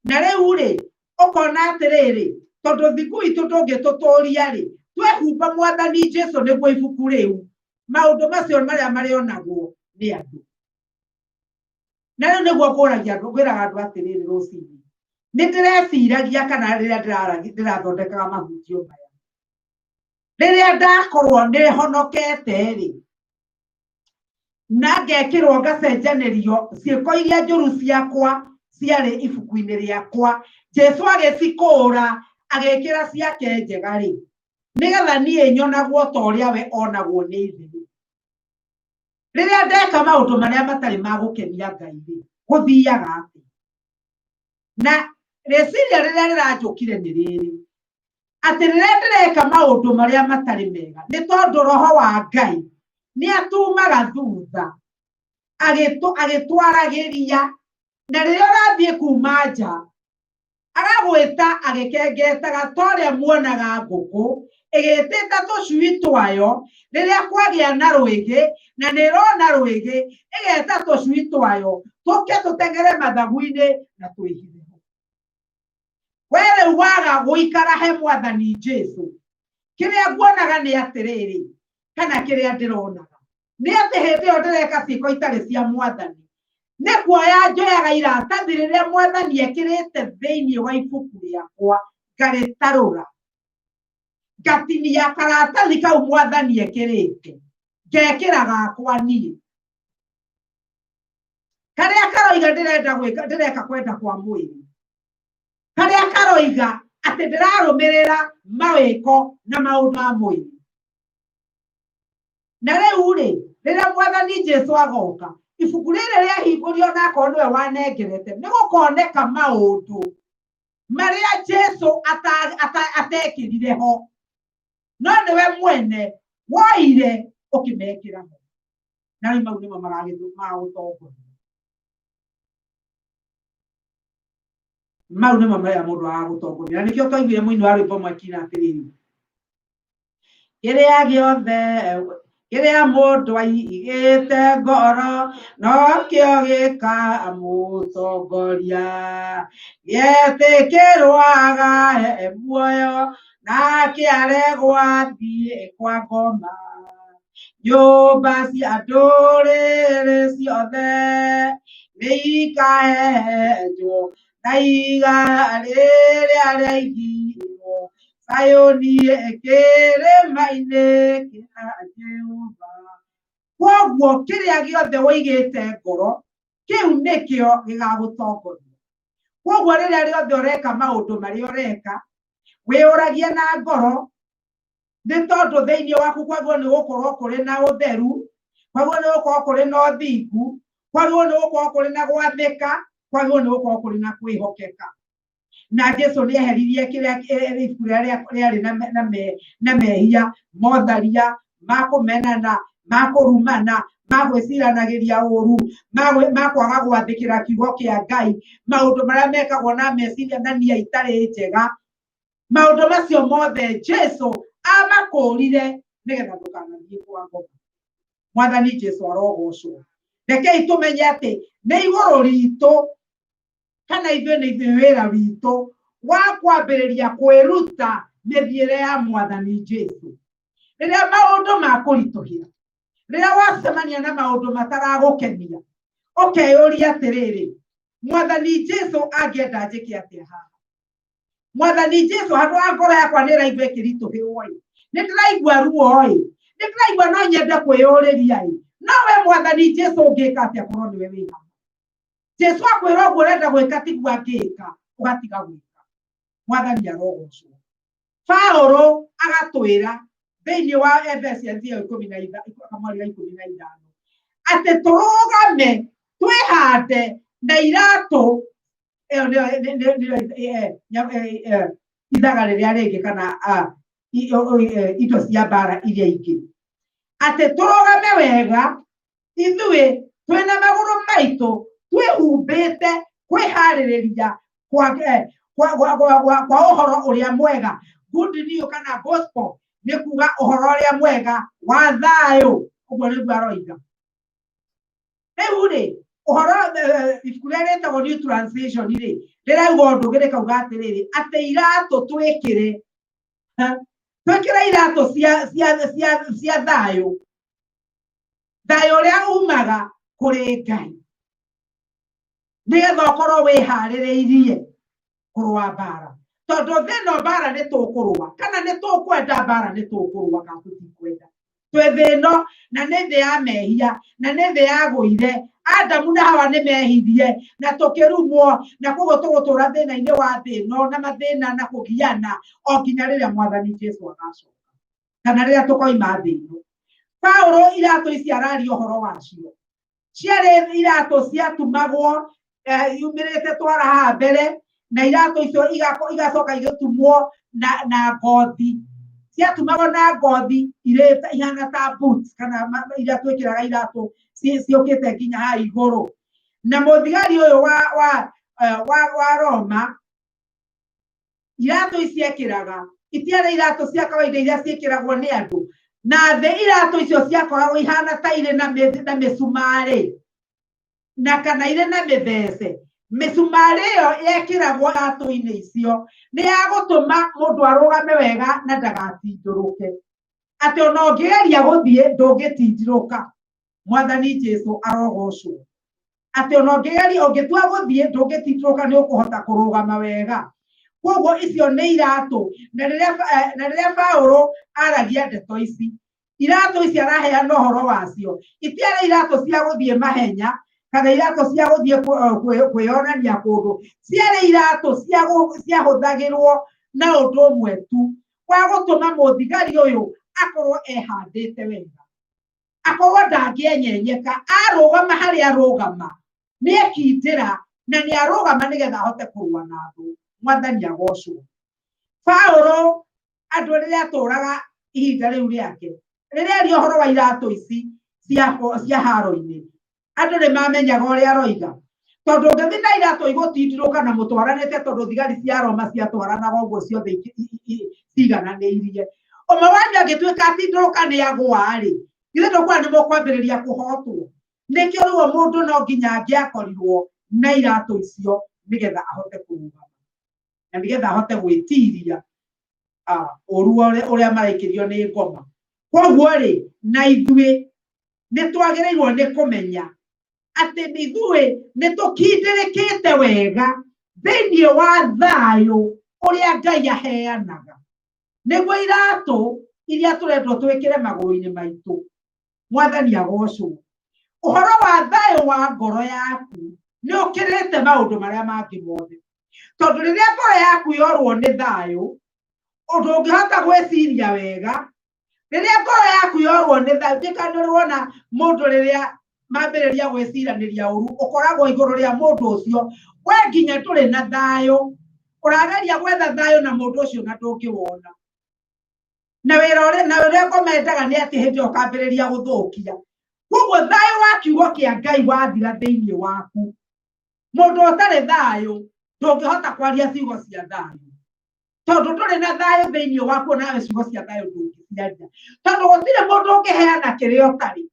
Na rĩu rĩ, ũkona atĩrĩrĩ, tondũ thingu witũ ndũngĩtũtũria rĩ, twehumba Mwathani Jesu nĩguo ibuku rĩu, maũndũ macio marĩa marĩonagwo nĩ andũ. Na rĩu nĩguo ngũragia andũ, ngwĩraga andũ atĩrĩrĩ rũcinĩ, nĩ ndĩreciragia kana rĩrĩa ndĩrathondekaga mahunjio maya, rĩrĩa ndakorwo nĩ honokete rĩ, na ngekĩrwo ngacenjanĩrio ciĩko iria njũru ciakwa ciarĩ ibuku-inĩ rĩakwa, Jesu agĩcikũra agĩkĩra ciake njega rĩ, nĩgetha niĩ nyonagwo ta ũrĩa we onagwo nĩ ithe. Rĩrĩa ndeka maũndũ marĩa matarĩ ma gũkenia Ngai rĩ, gũthiaga atĩa? Na rĩciria rĩrĩa rĩranjũkire nĩ rĩrĩ, atĩ rĩrĩa ndĩreka maũndũ marĩa matarĩ mega, nĩ tondũ Roho wa Ngai nĩ atumaga thutha agĩtwaragĩria, na rĩrĩa ũrathiĩ kuma nja agagwĩta agĩkengetaga ta ũrĩa muonaga ngũkũ ĩgĩtĩta tũcui twayo rĩrĩa kwagĩa na rwĩgĩ, na nĩ ĩrona rwĩgĩ ĩgeta tũcui twayo tũke tũteng'ere mathagu-inĩ na twĩhithe ho. We rĩu waga gũikara he Mwathani Jesu, kĩrĩa nguonaga nĩ atĩrĩrĩ, kana kĩrĩa ndĩronaga nĩ atĩ hĩndĩ ĩyo ndĩreka ciĩko itarĩ cia Mwathani, nĩ kuoya njoyaga iratathi rĩrĩa Mwathani ekĩrĩte thĩinĩ wa ibuku rĩakwa, ngarĩtarũra, ngatinia karatathi kau Mwathani ekĩrĩte, ngekĩra gakwa niĩ, karĩa karoiga ndĩrenda gwĩka, ndĩreka kwenda kwa mwĩrĩ, karĩa karoiga atĩ ndĩrarũmĩrĩra mawĩko na maũndũ ma mwĩrĩ. Na rĩu rĩ, rĩrĩa Mwathani Jesu agoka, ibuku rĩrĩ rĩahingũrio na akorwo nĩwe wanengerete, nĩ gũkoneka maũndũ marĩa Jesu atekĩrire ho, no nĩwe mwene woire ũkĩmekĩra ho. Na rĩu mau nĩmo magagũtongoria. Mau nĩmo marĩa mũndũ agagũtongoria. Na nĩkĩo twaiguire mũini wa rwĩmbo mwekina atĩrĩrĩ, kĩrĩa gĩothe kĩrĩa mũndũ aigĩte ngoro nokĩo gĩkamũtongoria, gĩetĩkĩrwo agae muoyo nake aregwo athiĩ kwa ngoma. Nyũmba cia ndũrĩrĩ ciothe nĩ ikahehenjwo na iga rĩrĩa rĩaigirwo Zayuni kĩrĩma-inĩ kĩa Jehova. Kwoguo kĩrĩa gĩothe ũigĩte ngoro kĩu nĩkĩo gĩgagũtongoria. Kwoguo rĩrĩa rĩothe ũreka maũndũ marĩa ũreka, wĩyũragie na ngoro, nĩ tondũ thĩinĩ waku kwagĩrĩirwo nĩ gũkorwo kũrĩ na ũtheru, kwagĩrĩirwo nĩ gũkorwo kũrĩ na ũthingu, kwagĩrĩirwo nĩ gũkorwo kũrĩ na gwathĩka, kwagĩrĩirwo nĩ gũkorwo kũrĩ na kwĩhokeka. Na Jesu nĩ eheririe kĩrĩa ibuku rĩrĩa rĩarĩ na mehia motharia, ma kũmenana, ma kũrumana, ma gwĩciranagĩria ũru, ma kwaga gwathĩkĩra kiugo kĩa Ngai, maũndũ marĩa mekagwo na meciria na nia itarĩ njega. Maũndũ macio mothe Jesu amakũrire nĩgetha ndũkanathiĩ kwa ngoma. Mwathani Jesu arogocwo. Rekei tũmenye atĩ nĩ igũrũ ritũ kana ithuĩ nĩ ithuĩ wĩra witũ wa kwambĩrĩria kwĩruta mĩthiĩre ya Mwathani Jesu. Rĩrĩa maũndũ makũritũhĩra, rĩrĩa wacemania na maũndũ mataragũkenia, ũkeyũria atĩrĩrĩ, Mwathani Jesu angĩenda njĩke atĩa haha? Mwathani Jesu, handũ ha ngoro yakwa nĩ ĩraigua ĩkĩritũhĩrwo ĩ, nĩ ndĩraigua ruo ĩ, nĩ ndĩraigua no nyende kwĩyũrĩria ĩ, no we Mwathani Jesu ũngĩka atĩa korwo nĩwe wĩ haha? Jesu akwĩra ũguo ũrenda gwĩka tiguo angĩka, ũgatiga gwĩka. Mwathani arogocwo. Paũlũ agatwĩra thĩinĩ wa Efesians ĩyo ikũmi na kamweri ga 15 atĩ tũrũgame twĩhande na iratũ ĩyo nĩyo ithaga rĩrĩa rĩngĩ kana indo cia mbara iria ingĩ, atĩ tũrũgame wega ithuĩ twĩna magũrũ maitũ twĩhumbĩte kwĩharĩrĩria kwa ũhoro ũrĩa mwega. Good news kana gospel nĩ kuga ũhoro ũrĩa mwega wa thayũ, ũguo nĩguo aroiga. Rĩu rĩ, ũhoro ibuku rĩrĩa rĩtagwo New Translation rĩ, rĩrauga ũndũ ũngĩ, rĩkauga atĩrĩrĩ, atĩ iratũ twĩkĩre, twĩkĩre iratũ cia thayũ, thayũ ũrĩa umaga kũrĩ Ngai, nĩgetha ũkorwo wĩharĩrĩirie kũrũa mbara, tondũ thĩ ĩno mbara nĩ tũkũrũa, kana nĩ tũkwenda mbara nĩ tũkũrũa, kana tũtikwenda. Twĩ thĩ ĩno na nĩ thĩ ya mehia na nĩ thĩ ya gũire. Adamu na Hawa nĩ mehirie na tũkĩrumwo, na koguo tũgũtũra thĩna-inĩ wa thĩ ĩno na mathĩna na kũgiana o nginya rĩrĩa Mwathani Jesu agacoka, kana rĩrĩa tũkoima thĩ ĩno. Paũlũ iratũ ici araria ũhoro wacio, ciarĩ iratũ ciatumagwo yumĩrĩte twara haha mbere, na iratũ icio igacoka igĩtumwo na ngothi, ciatumagwo na ngothi irĩ ihana ta boots kana iria twĩkĩraga iratũ ciũkĩte nginya haha igũrũ. Na mũthigari ũyũ wa Roma, iratũ ici ekĩraga itiarĩ iratũ cia kawaida iria ciĩkĩragwo nĩ andũ, na thĩ iratũ icio ciakoragwo ihana ta irĩ na mĩcumarĩ na kana irĩ na mĩthece. Mĩcumarĩ ĩyo yekĩragwo iratũ-inĩ icio nĩ ya gũtũma mũndũ arũgame wega na ndagatindũrũke, atĩ ona ũngĩgeria gũthiĩ ndũngĩtindirũka. Mwathani Jesu arogocwo. Atĩ ona ũngĩgeria ũngĩtua gũthiĩ ndũngĩtindirũka, nĩ ũkũhota kũrũgama wega. Koguo icio nĩ iratũ. Na rĩrĩa Paũlũ aragia ndeto ici, iratũ ici araheana ũhoro wacio, itiarĩ iratũ cia gũthiĩ mahenya kana iratũ cia gũthiĩ kwĩyonania kũndũ, ciarĩ iratũ ciahũthagĩrwo na ũndũ ũmwe tu, wa gũtũma mũthigari ũyũ akorwo ehandĩte wega, akorwo ndangĩenyenyeka, arũgama harĩa arũgama nĩ ekindĩra na nĩ arũgama nĩgetha ahote kũrũa na thũ. Mwathani agocwo. Paũlũ andũ rĩrĩa atũraga ihinda rĩu rĩake, rĩrĩa aria ũhoro wa iratũ ici cia haro-inĩ, andũ nĩ mamenyaga ũrĩa aroiga, tondũ ũngĩthiĩ na iratũ igũtindirũka na mũtwaranĩte, tondũ thigari cia Roma ciatwaranaga ũguo ciothe cigananĩirie. Ũmwe wanyu angĩtuĩka atindũrũka nĩ agũa-rĩ, githĩ ndũkuona nĩ mũkwambĩrĩria kũhotwo? Nĩkĩo rĩu mũndũ no nginya angĩakorirwo na iratũ icio nĩgetha ahote kũrũgama na nĩgetha ahote gwĩtiria ũru ũrĩa maraikĩrio nĩ ngoma. Koguo rĩ, na ithuĩ nĩ twagĩrĩirwo nĩ kũmenya atĩ ithuĩ nĩ tũkindĩrĩkĩte wega thĩinĩ wa thayũ ũrĩa Ngai aheanaga, nĩguo iratũ iria tũrendwo twĩkĩre magũrũ-inĩ maitũ. Mwathani agocwo. Ũhoro wa thayũ wa ngoro yaku nĩ ũkĩrĩte maũndũ marĩa mangĩ mothe, tondũ rĩrĩa ngoro yaku yorwo nĩ thayũ, ũndũ ũngĩhota gwĩciria wega. Rĩrĩa ngoro yaku yorwo nĩ thayũ, ndĩka nĩ wona mũndũ rĩrĩa mambĩrĩria gwĩciranĩria ũru, ũkoragwo igũrũ rĩa mũndũ ũcio, we nginya ndũrĩ na thayũ, ũrageria gwetha thayũ na mũndũ ũcio na ndũngĩwona. Na wĩra ũrĩa na ũrĩa ngomendaga nĩ atĩ hĩndĩ ĩyo ũkambĩrĩria gũthũkia. Koguo thayũ wa kiugo kĩa Ngai wathira thĩinĩ waku, mũndũ ũtarĩ thayũ ndũngĩhota kwaria ciugo cia thayũ, tondũ ndũrĩ na thayũ thĩinĩ waku, onawe ciugo cia thayũ ndũngĩciaria, tondũ gũtirĩ mũndũ ũngĩheana kĩrĩa ũtarĩ.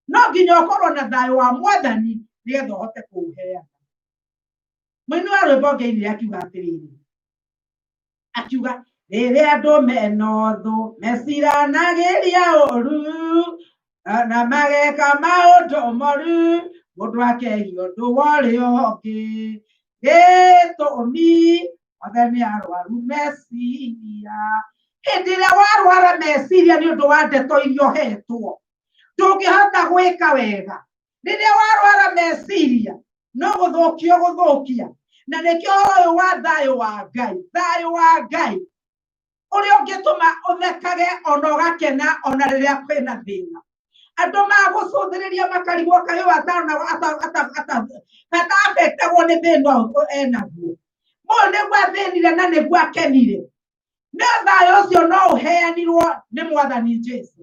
No nginya ũkorwo na thayũ wa Mwathani nĩgetha ũhote kũũheana. Mũini wa rwĩmbo ngĩinire akiuga atĩrĩrĩ, akiuga rĩrĩa andũ mena ũthũ meciranagĩria ũru na mageka maũndũ moru, mũndũ akehia ũndũ wa ũrĩa ũngĩ, gĩtũmi othe nĩ arwaru meciria. Hĩndĩ ĩrĩa warwara meciria nĩ ũndũ wa ndeto iria ũhetwo, ndũngĩhota gwĩka wega. Rĩrĩa warwara meciria no gũthũkio gũthũkia. Na nĩkĩo ũhoro ũyũ wa thayũ wa Ngai, thayũ wa Ngai ũrĩa ũngĩtũma ũthekage ona ũgakena ona rĩrĩa kwĩna thĩna. Andũ magũcũthĩrĩria makarigwo kaĩ ũyũ atafektagwo nĩ thĩna ũyũ enaguo. Ũyũ nĩguo athĩnire na nĩguo akenire. No thayũ ũcio no ũheanirwo nĩ Mwathani Jesu.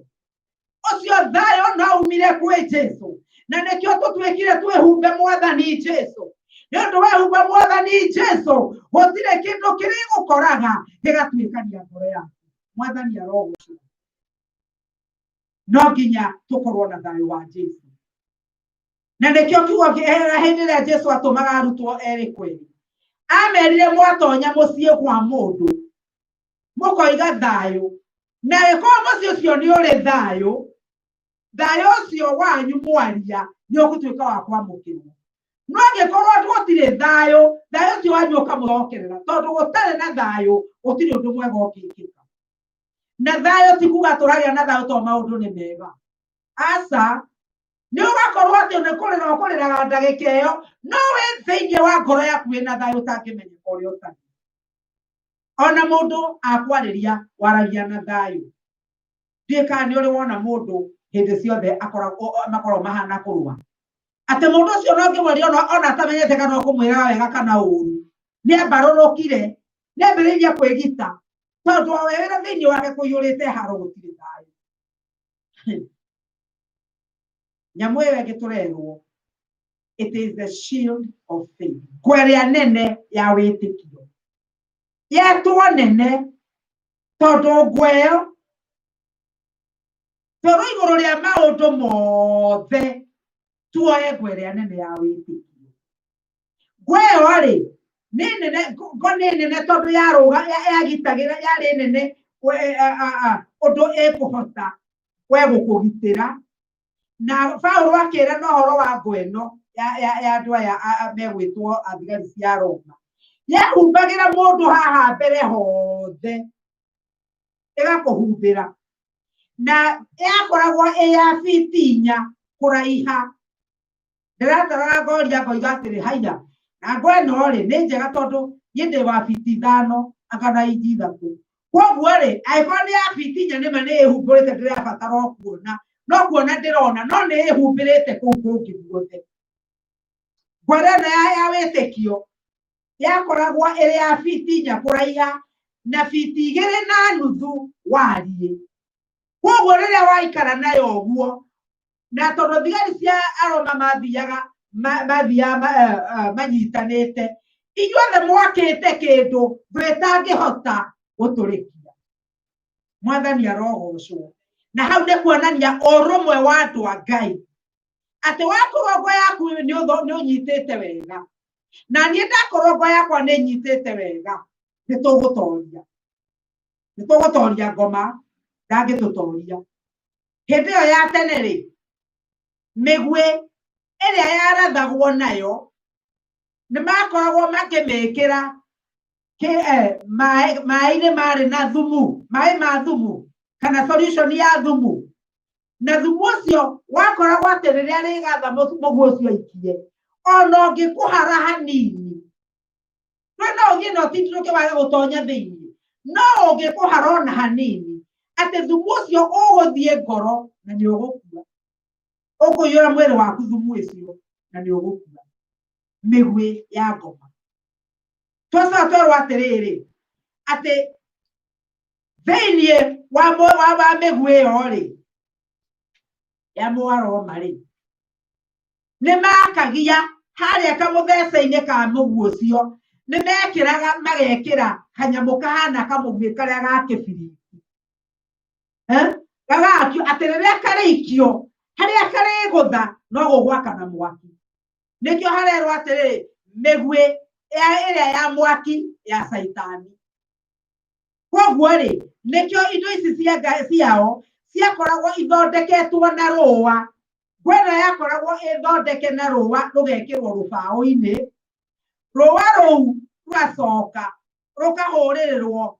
Ũcio thayũ no umire kwĩ Jesu. Na nĩkĩo tũtuĩkire twĩhumbe Mwathani Jesu. Nĩ ũndũ wehumba Mwathani Jesu, gũtirĩ kĩndũ kĩrĩgũkoraga gĩgatuĩkania ngoro yaku. Mwathani arogocwo. No nginya tũkorwo na thayũ wa Jesu. Na nĩkĩo kiugo hĩndĩ ĩrĩa Jesu atũmaga arutwo erĩ kweri, amerire mwatonya mũciĩ kwa mũndũ mũkoiga thayũ, na angĩkorwo mũciĩ ũcio nĩ ũrĩ thayũ, thayũ ũcio wanyu mwaria nĩ ũgũtuĩka wa kwamũkĩrwo. No angĩkorwo gũtirĩ thayũ, thayũ ũcio wanyu ũkamũcokerera, tondũ gũtarĩ na thayũ gũtirĩ ũndũ mwega ũngĩkĩka. Na thayũ ti kuga tũragĩa na thayũ tondũ maũndũ nĩ mega. Aca, nĩ ũgakorwo atĩ nĩ kũrĩra ũkũrĩraga ndagĩka ĩyo, no wĩ thĩinĩ wa ngoro yaku wĩna thayũ ũtangĩmenyeka ũrĩa ũtariĩ. Ona mũndũ akwarĩria waragia na thayũ. Ndiũĩ kana nĩ ũrĩ wona mũndũ hĩndĩ ciothe akoragwo makoragwo mahana kũrũa. Atĩ mũndũ ũcio no ũngĩmwaria ona atamenyete kana ũkũmwĩraga wega kana ũru, nĩ ambarũrũkire, nĩ ambĩrĩirie kwĩgita, tondũ o we wĩra thĩinĩ wake kũiyũrĩte haro gũtirĩ thayũ. Nyamũ ĩyo ĩngĩ tũrerwo, it is the shield of faith. Ngo ĩrĩa nene ya wĩtĩkio. Yetwo nene tondũ ngo ĩyo tũrĩ igũrũ rĩa maũndũ mothe, tuoye ngo ĩrĩa nene ya wĩtĩkio. Ngo ĩyo rĩ, nĩ nene, ngo nĩ nene tondũ yarũga, yagitagĩra, yarĩ nene ũndũ ĩkũhota we gũkũgitĩra. Na Paulo akĩra na ũhoro wa ngo ĩno ya andũ aya megwĩtwo thigari cia Roma, yahumbagĩra mũndũ haha mbere hothe, ĩgakũhumbĩra, na yakoragwo ĩ ya biti inya kũraiha. Ndĩrataraga ngoria ngoiga atĩrĩ, haiya, na ngo ĩno rĩ nĩ njega tondũ niĩ ndĩ wa biti ithano kana inji ithatũ, koguo rĩ angĩkorwo nĩ ya biti inya nĩma nĩ ĩhumbũrĩte, ndĩrabatara o kuona, no kuona ndĩrona, no nĩ ĩhumbĩrĩte kũu kũngĩ guothe. Ngo ĩno ya wĩtĩkio yakoragwo ĩrĩ ya biti inya kũraiha na biti igĩrĩ na nuthu wariĩ. Koguo rĩrĩa waikara nayo ũguo, na tondũ thigari cia Aroma mathiaga manyitanĩte, inyuothe mwakĩte kĩndũ thũ ĩtangĩhota gũtũrĩkia. Mwathani arogocwo. Na hau nĩ kuonania ũrũmwe wa andũ a Ngai, atĩ wakorwo ngo yaku nĩ ũnyitĩte wega, na niĩ ndakorwo ngo yakwa nĩ nyitĩte wega, nĩ tũgũtoria. Nĩ tũgũtoria ngoma, ndangĩtũtoria. Hĩndĩ ĩyo ya tene rĩ, mĩguĩ ĩrĩa yarathagwo nayo nĩ makoragwo makĩmĩkĩra maĩ-inĩ marĩ na thumu, maĩ ma thumu kana solution ya thumu. Na thumu ũcio wakoragwo atĩ rĩrĩa rĩgatha mũguĩ ũcio aikie, ona ũngĩkũhara hanini, we no ũthiĩ na ũtindĩrũke wage gũtonya thĩinĩ, no ũngĩkũhara ona hanini, atĩ thumu ũcio ũgũthiĩ ngoro na nĩ ũgũkua. Ũkũiyũra mwĩrĩ waku thumu ũcio na nĩ ũgũkua. Mĩguĩ ya ngoma. Twacoka twerwo atĩrĩrĩ, atĩ thĩinĩ wa mĩguĩ ĩyo rĩ, ya Mũaroma rĩ, nĩ makagia harĩa kamũthece-inĩ ka mũguĩ ũcio, nĩ mekĩraga magekĩra kanyamũ kahana kamũguĩ karĩa ga kĩbiriti. Gagakio atĩ rĩrĩa karĩikio Harĩa karĩgũtha no gũgwakana mwaki. Nĩkĩo harerwo atĩrĩrĩ, mĩguĩ ĩrĩa ya mwaki ya Caitani. Koguo rĩ, nĩkĩo indo ici cia ciao ciakoragwo ithondeketwo na rũa. Ngwa ĩno yakoragwo ĩthondeke na rũa rũgekĩrwo rũbaũ-inĩ. Rũa rũu rũgacoka rũkahũrĩrĩrwo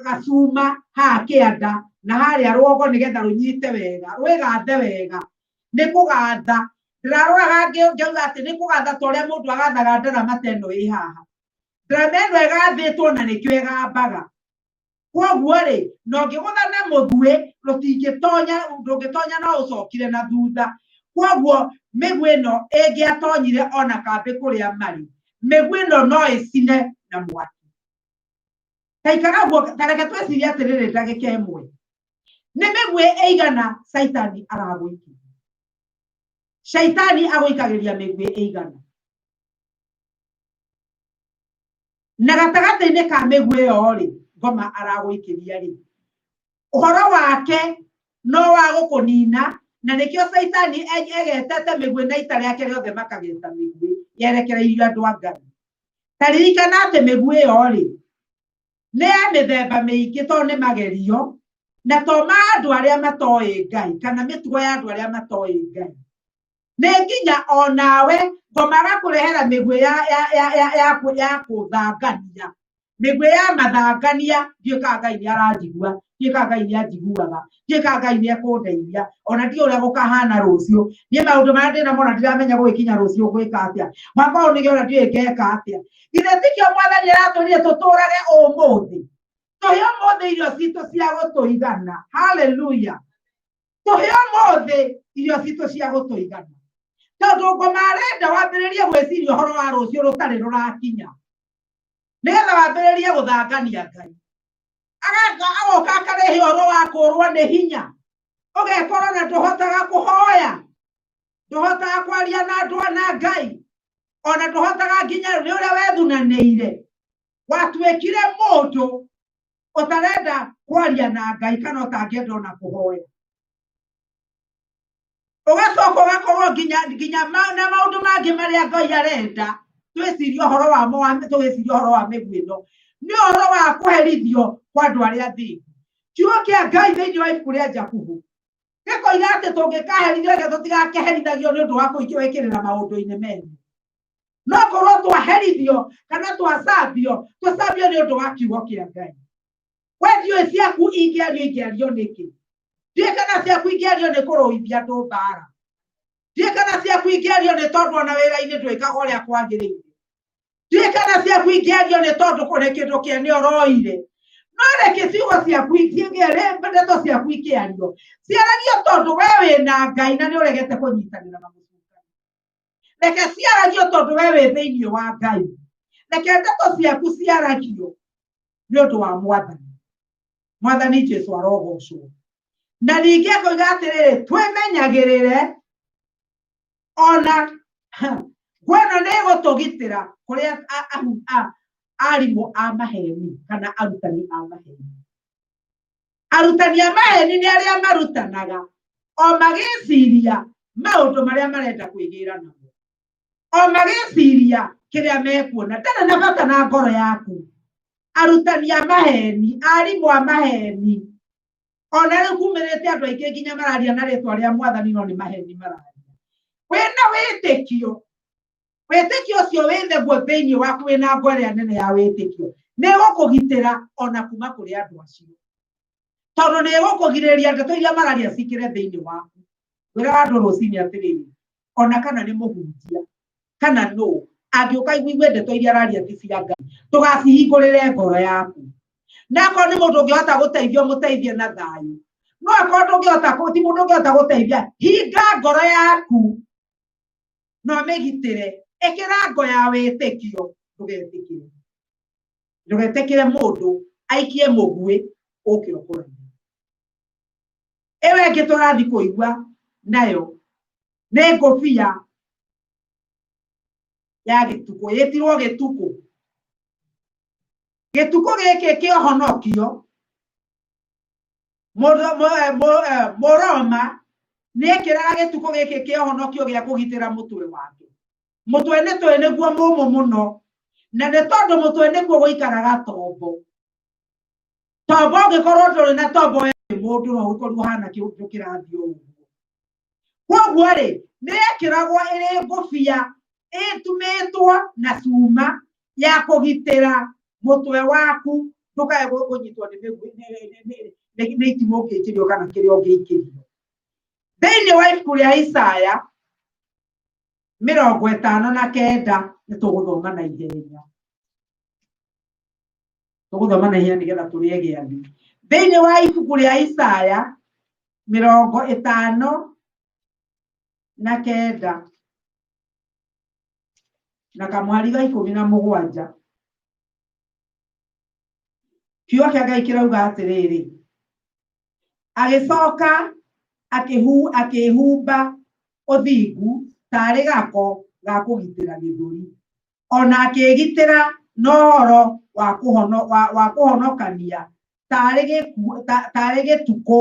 gacuma haha kĩanda na harĩa rũgongo nĩgetha rũnyite wega, rwĩgathe wega. Nĩ kũgatha. Ndĩraroraga ngauga atĩ nĩ kũgatha ta ũrĩa mũndũ agathaga ndarama ta ĩno ĩ haha. Ndarama ĩno ĩgathĩtwo na nĩkĩo ĩgambaga. Koguo rĩ, na ũngĩgũtha na mũguĩ rũtingĩtonya, ndũngĩtonya no ũcokire na thutha. Koguo mĩguĩ ĩno ĩngĩatonyire ona kambĩ kũrĩa marĩ, mĩguĩ ĩno no ĩcine na mwaki. Ta ikara ũguo, ta reke twĩcirie atĩrĩrĩ ndagĩka ĩmwe. Nĩ mĩguĩ ĩigana Caitani aragũikĩria? Caitani agũikagĩria mĩguĩ ĩigana? Na gatagatĩ-inĩ ka mĩguĩ ĩyo rĩ, ngoma aragũikĩria rĩ, ũhoro wake no wa gũkũnina, na nĩkĩo Caitani egetete mĩguĩ na ita rĩake rĩothe makageta mĩguĩ yerekereirio andũ a Ngai. Ta ririkana atĩ mĩguĩ ĩyo rĩ, nĩ ya mĩthemba mĩingĩ tondũ nĩ magerio, na to ma andũ arĩa matoĩ Ngai kana mĩtugo ya andũ arĩa matoĩ Ngai. Nĩ nginya onawe ngoma agakũrehera mĩguĩ ya kũthangania, mĩguĩ ya mathangania. Ndiũĩ kana Ngai nĩ aranjigua, ndiũĩ kana Ngai nĩ anjiguaga, ndiũĩ kana Ngai nĩ ekũndeithia, ona ndiũĩ ũrĩa gũkahana rũciũ. Niĩ maũndũ marĩa ndĩnamo ona ndiramenya gũgĩkinya rũciũ ngwĩka atĩa, mwaka ũyũ nĩgĩo ona ndiũĩ ngeka atĩa. Githĩ tikĩo Mwathani aratwĩrire tũtũrage ũmũthĩ, tũhe ũmũthĩ irio citũ cia gũtũigana. Haleluya! Tũhe ũmũthĩ irio citũ cia gũtũigana, tondũ ngoma arenda wambĩrĩrie gwĩciria ũhoro wa rũciũ rũtarĩ rũrakinya, nĩgetha wambĩrĩrie gũthangania Ngai. Agoka akarehe ũhoro wa kũrwo nĩ hinya, ũgekora na ndũhotaga kũhoya, ndũhotaga kwaria na andũ na Ngai, ona ndũhotaga nginya nĩ ũrĩa wethunanĩire. Watuĩkire mũndũ ũtarenda kwaria na Ngai kana ũtangĩenda ona kũhoya. Ũgacoka ũgakorwo nginya na maũndũ mangĩ marĩa Ngai arenda twĩcirie ũhoro wamo, tũgĩcirie ũhoro wa mĩguĩ ĩno nĩ ũhoro wa kũherithio kwa andũ arĩa athingu. Kiugo kĩa Ngai thĩinĩ wa ibuku rĩa Jakubu gĩkoiga atĩ tũngĩkaherithio reke tũtigakeherithagio nĩ ũndũ wa gwĩkĩrĩra maũndũ-inĩ mene, no korwo twaherithio kana twacambio, twacambio nĩ ũndũ wa kiugo kĩa Ngai. We ndiũĩ ciaku ingĩario ingĩario nĩkĩ? Ndiũĩ kana ciaku ingĩario nĩ kũrũithia andũ mbara. Ndiũĩ kana ciaku ingĩario nĩ tondũ ona wĩra-inĩ ndwĩkaga ũrĩa kwagĩrĩire. Ndiũĩ kana ciaku ingĩario nĩ tondũ kũrĩ kĩndũ kĩene ũroire. No reke ciugo ciaku ikĩngĩare, ndeto ciaku ikĩario, ciaragio tondũ we wĩna Ngai na nĩ ũregete kũnyitanĩra na mũcukani. Reke ciaragio tondũ we wĩ thĩinĩ wa Ngai. Reke ndeto ciaku ciaragio nĩ ũndũ wa Mwathani. Mwathani Jesu arogocwo. Na ningĩ akoiga atĩrĩrĩ, twĩmenyagĩrĩre ona ngwa ĩno nĩ ĩgũtũgitĩra kũrĩ arimũ a maheni kana arutani a maheni. Arutani a maheni nĩ arĩa marutanaga o magĩciria maũndũ marĩa marenda kwĩgĩra namo, o magĩciria kĩrĩa mekuona, ndarĩ na bata na ngoro yaku. Arutani a maheni, arimũ a maheni, ona rĩu kumĩrĩte andũ aingĩ nginya mararia na rĩtwa rĩa Mwathani no nĩ maheni mararia. Wĩna wĩtĩkio, wĩtĩkio ũcio wĩtheguo thĩinĩ waku, wĩna ngo ĩrĩa nene ya wĩtĩkio, nĩ ĩgũkũgitĩra ona kuma kũrĩ andũ acio, tondũ nĩ ĩgũkũgirĩrĩria ndeto iria mararia cikĩre thĩinĩ waku. Wĩraga andũ rũcinĩ atĩrĩrĩ, ona kana nĩ mũhunjia kana nũ angĩũka iguigue ndeto iria araria ti cia Ngai, ndũgacihingũrĩre ngoro yaku. Na akorwo nĩ mũndũ ũngĩhota gũteithio, mũteithie na thayũ. No akorwo ndũngĩhota, ti mũndũ ũngĩhota gũteithia, hinga ngoro yaku na ũmĩgitĩre. Ĩkĩra ngo ya wĩtĩkio, ndũgetĩkĩre. Ndũgetĩkĩre mũndũ aikie mũguĩ ũke ũkũrage. Ĩyo ĩngĩ tũrathiĩ kũigua nayo nĩ ngũbia ya gĩtukũ, ĩtirwo gĩtukũ. Gĩtukũ gĩkĩ kĩa ũhonokio, Mũroma Nĩ ekĩraga gĩtukũ gĩkĩ kĩa ũhonokio gĩa kũgitĩra mũtwe wake. Mũtwe nĩ tũĩ nĩguo mũmũ mũno, na nĩ tondũ mũtwe nĩkuo gũikaraga tombo. Tombo ũngĩkorwo ndũrĩ na tombo we mũndũ no ũgĩkorwo ũhana kĩũndũ kĩrathiĩ o ũguo. Koguo rĩ, nĩ yekĩragwo ĩrĩ ngũbia ĩtumĩtwo na cuma ya kũgitĩra mũtwe waku ndũkae kũnyitwo nĩ mĩguĩ nĩ itimũ ũngĩikĩrio kana kĩrĩa ũngĩikĩrio. Thĩinĩ wa ibuku rĩa Isaya 59 nĩ tũgũthoma na ihenya. Tũgũthoma na ihenya nĩgetha tũrĩe gĩathĩ. Thĩinĩ wa ibuku rĩa Isaya 59 na kamwari ga 17, kiugo kĩa Ngai kĩrauga atĩrĩrĩ, agĩcoka akĩhumba ũthingu tarĩ gako ga kũgitĩra gĩthũri, ona akĩgitĩra na ũhoro wa kũhonokania tarĩ gĩtukũ,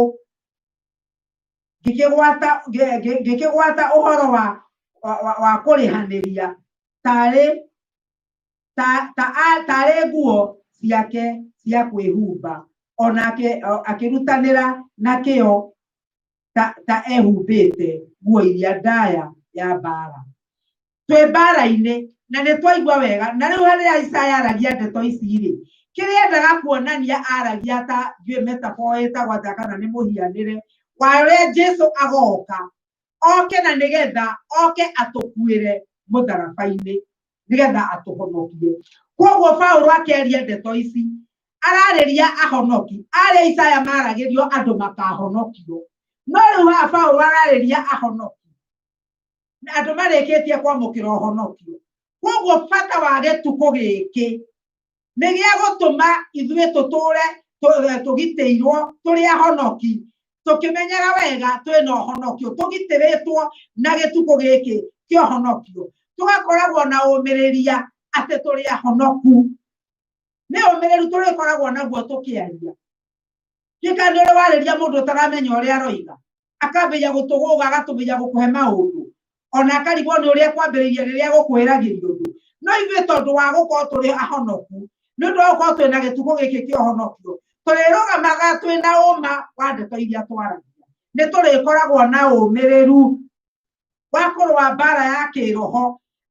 ngĩkĩgwata ũhoro wa kũrĩhanĩria tarĩ nguo ciake cia kwĩhumba, ona akĩrutanĩra na kĩo ta ehumbĩte nguo iria ndaya ya mbara. Twĩ mbara-inĩ na nĩ twaigua wega, na rĩu harĩa Isaya aragia ndeto ici rĩ, kĩrĩa endaga kuonania aragia ta ndiũĩ metaphor ĩtagwo atĩa kana nĩ mũhianĩre wa ũrĩa Jesu agoka oke na nĩgetha oke atũkuĩre mũtharaba-inĩ nĩgetha atũhonokie. Koguo Paulo akĩaria ndeto ici ararĩria ahonoki, arĩa Isaya maragĩrio andũ makahonokio, no rĩu haha Paulo ararĩria ahonoki na andũ marĩkĩtie kwamũkĩra ũhonokio. Koguo bata wa gĩtukũ gĩkĩ nĩ gĩa gũtũma ithuĩ tũtũre tũgitĩirwo tũrĩ ahonoki, tũkĩmenyaga wega twĩna ũhonokio, tũgitĩrĩtwo na gĩtukũ gĩkĩ kĩa ũhonokio, tũgakoragwo na ũmĩrĩria atĩ tũrĩ ahonoku. Nĩ ũmĩrĩru tũrĩkoragwo naguo tũkĩaria. Kĩka nĩ ũrĩ warĩria mũndũ ũtaramenya ũrĩa aroiga, akambĩrĩria gũtũgũga, agatũmĩria gũkũhe maũndũ, ona akarigwo nĩ ũrĩa ekwambĩrĩria rĩrĩa egũkwĩragĩria ũndũ. No ithuĩ tondũ wa gũkorwo tũrĩ ahonoku, nĩ ũndũ wa gũkorwo twĩna gĩtukũ gĩkĩ kĩa ũhonokio, tũrĩrũgamaga twĩna ũma wa ndeto iria twaragia. Nĩ tũrĩkoragwo na ũmĩrĩru wa kũrũa mbara ya kĩroho,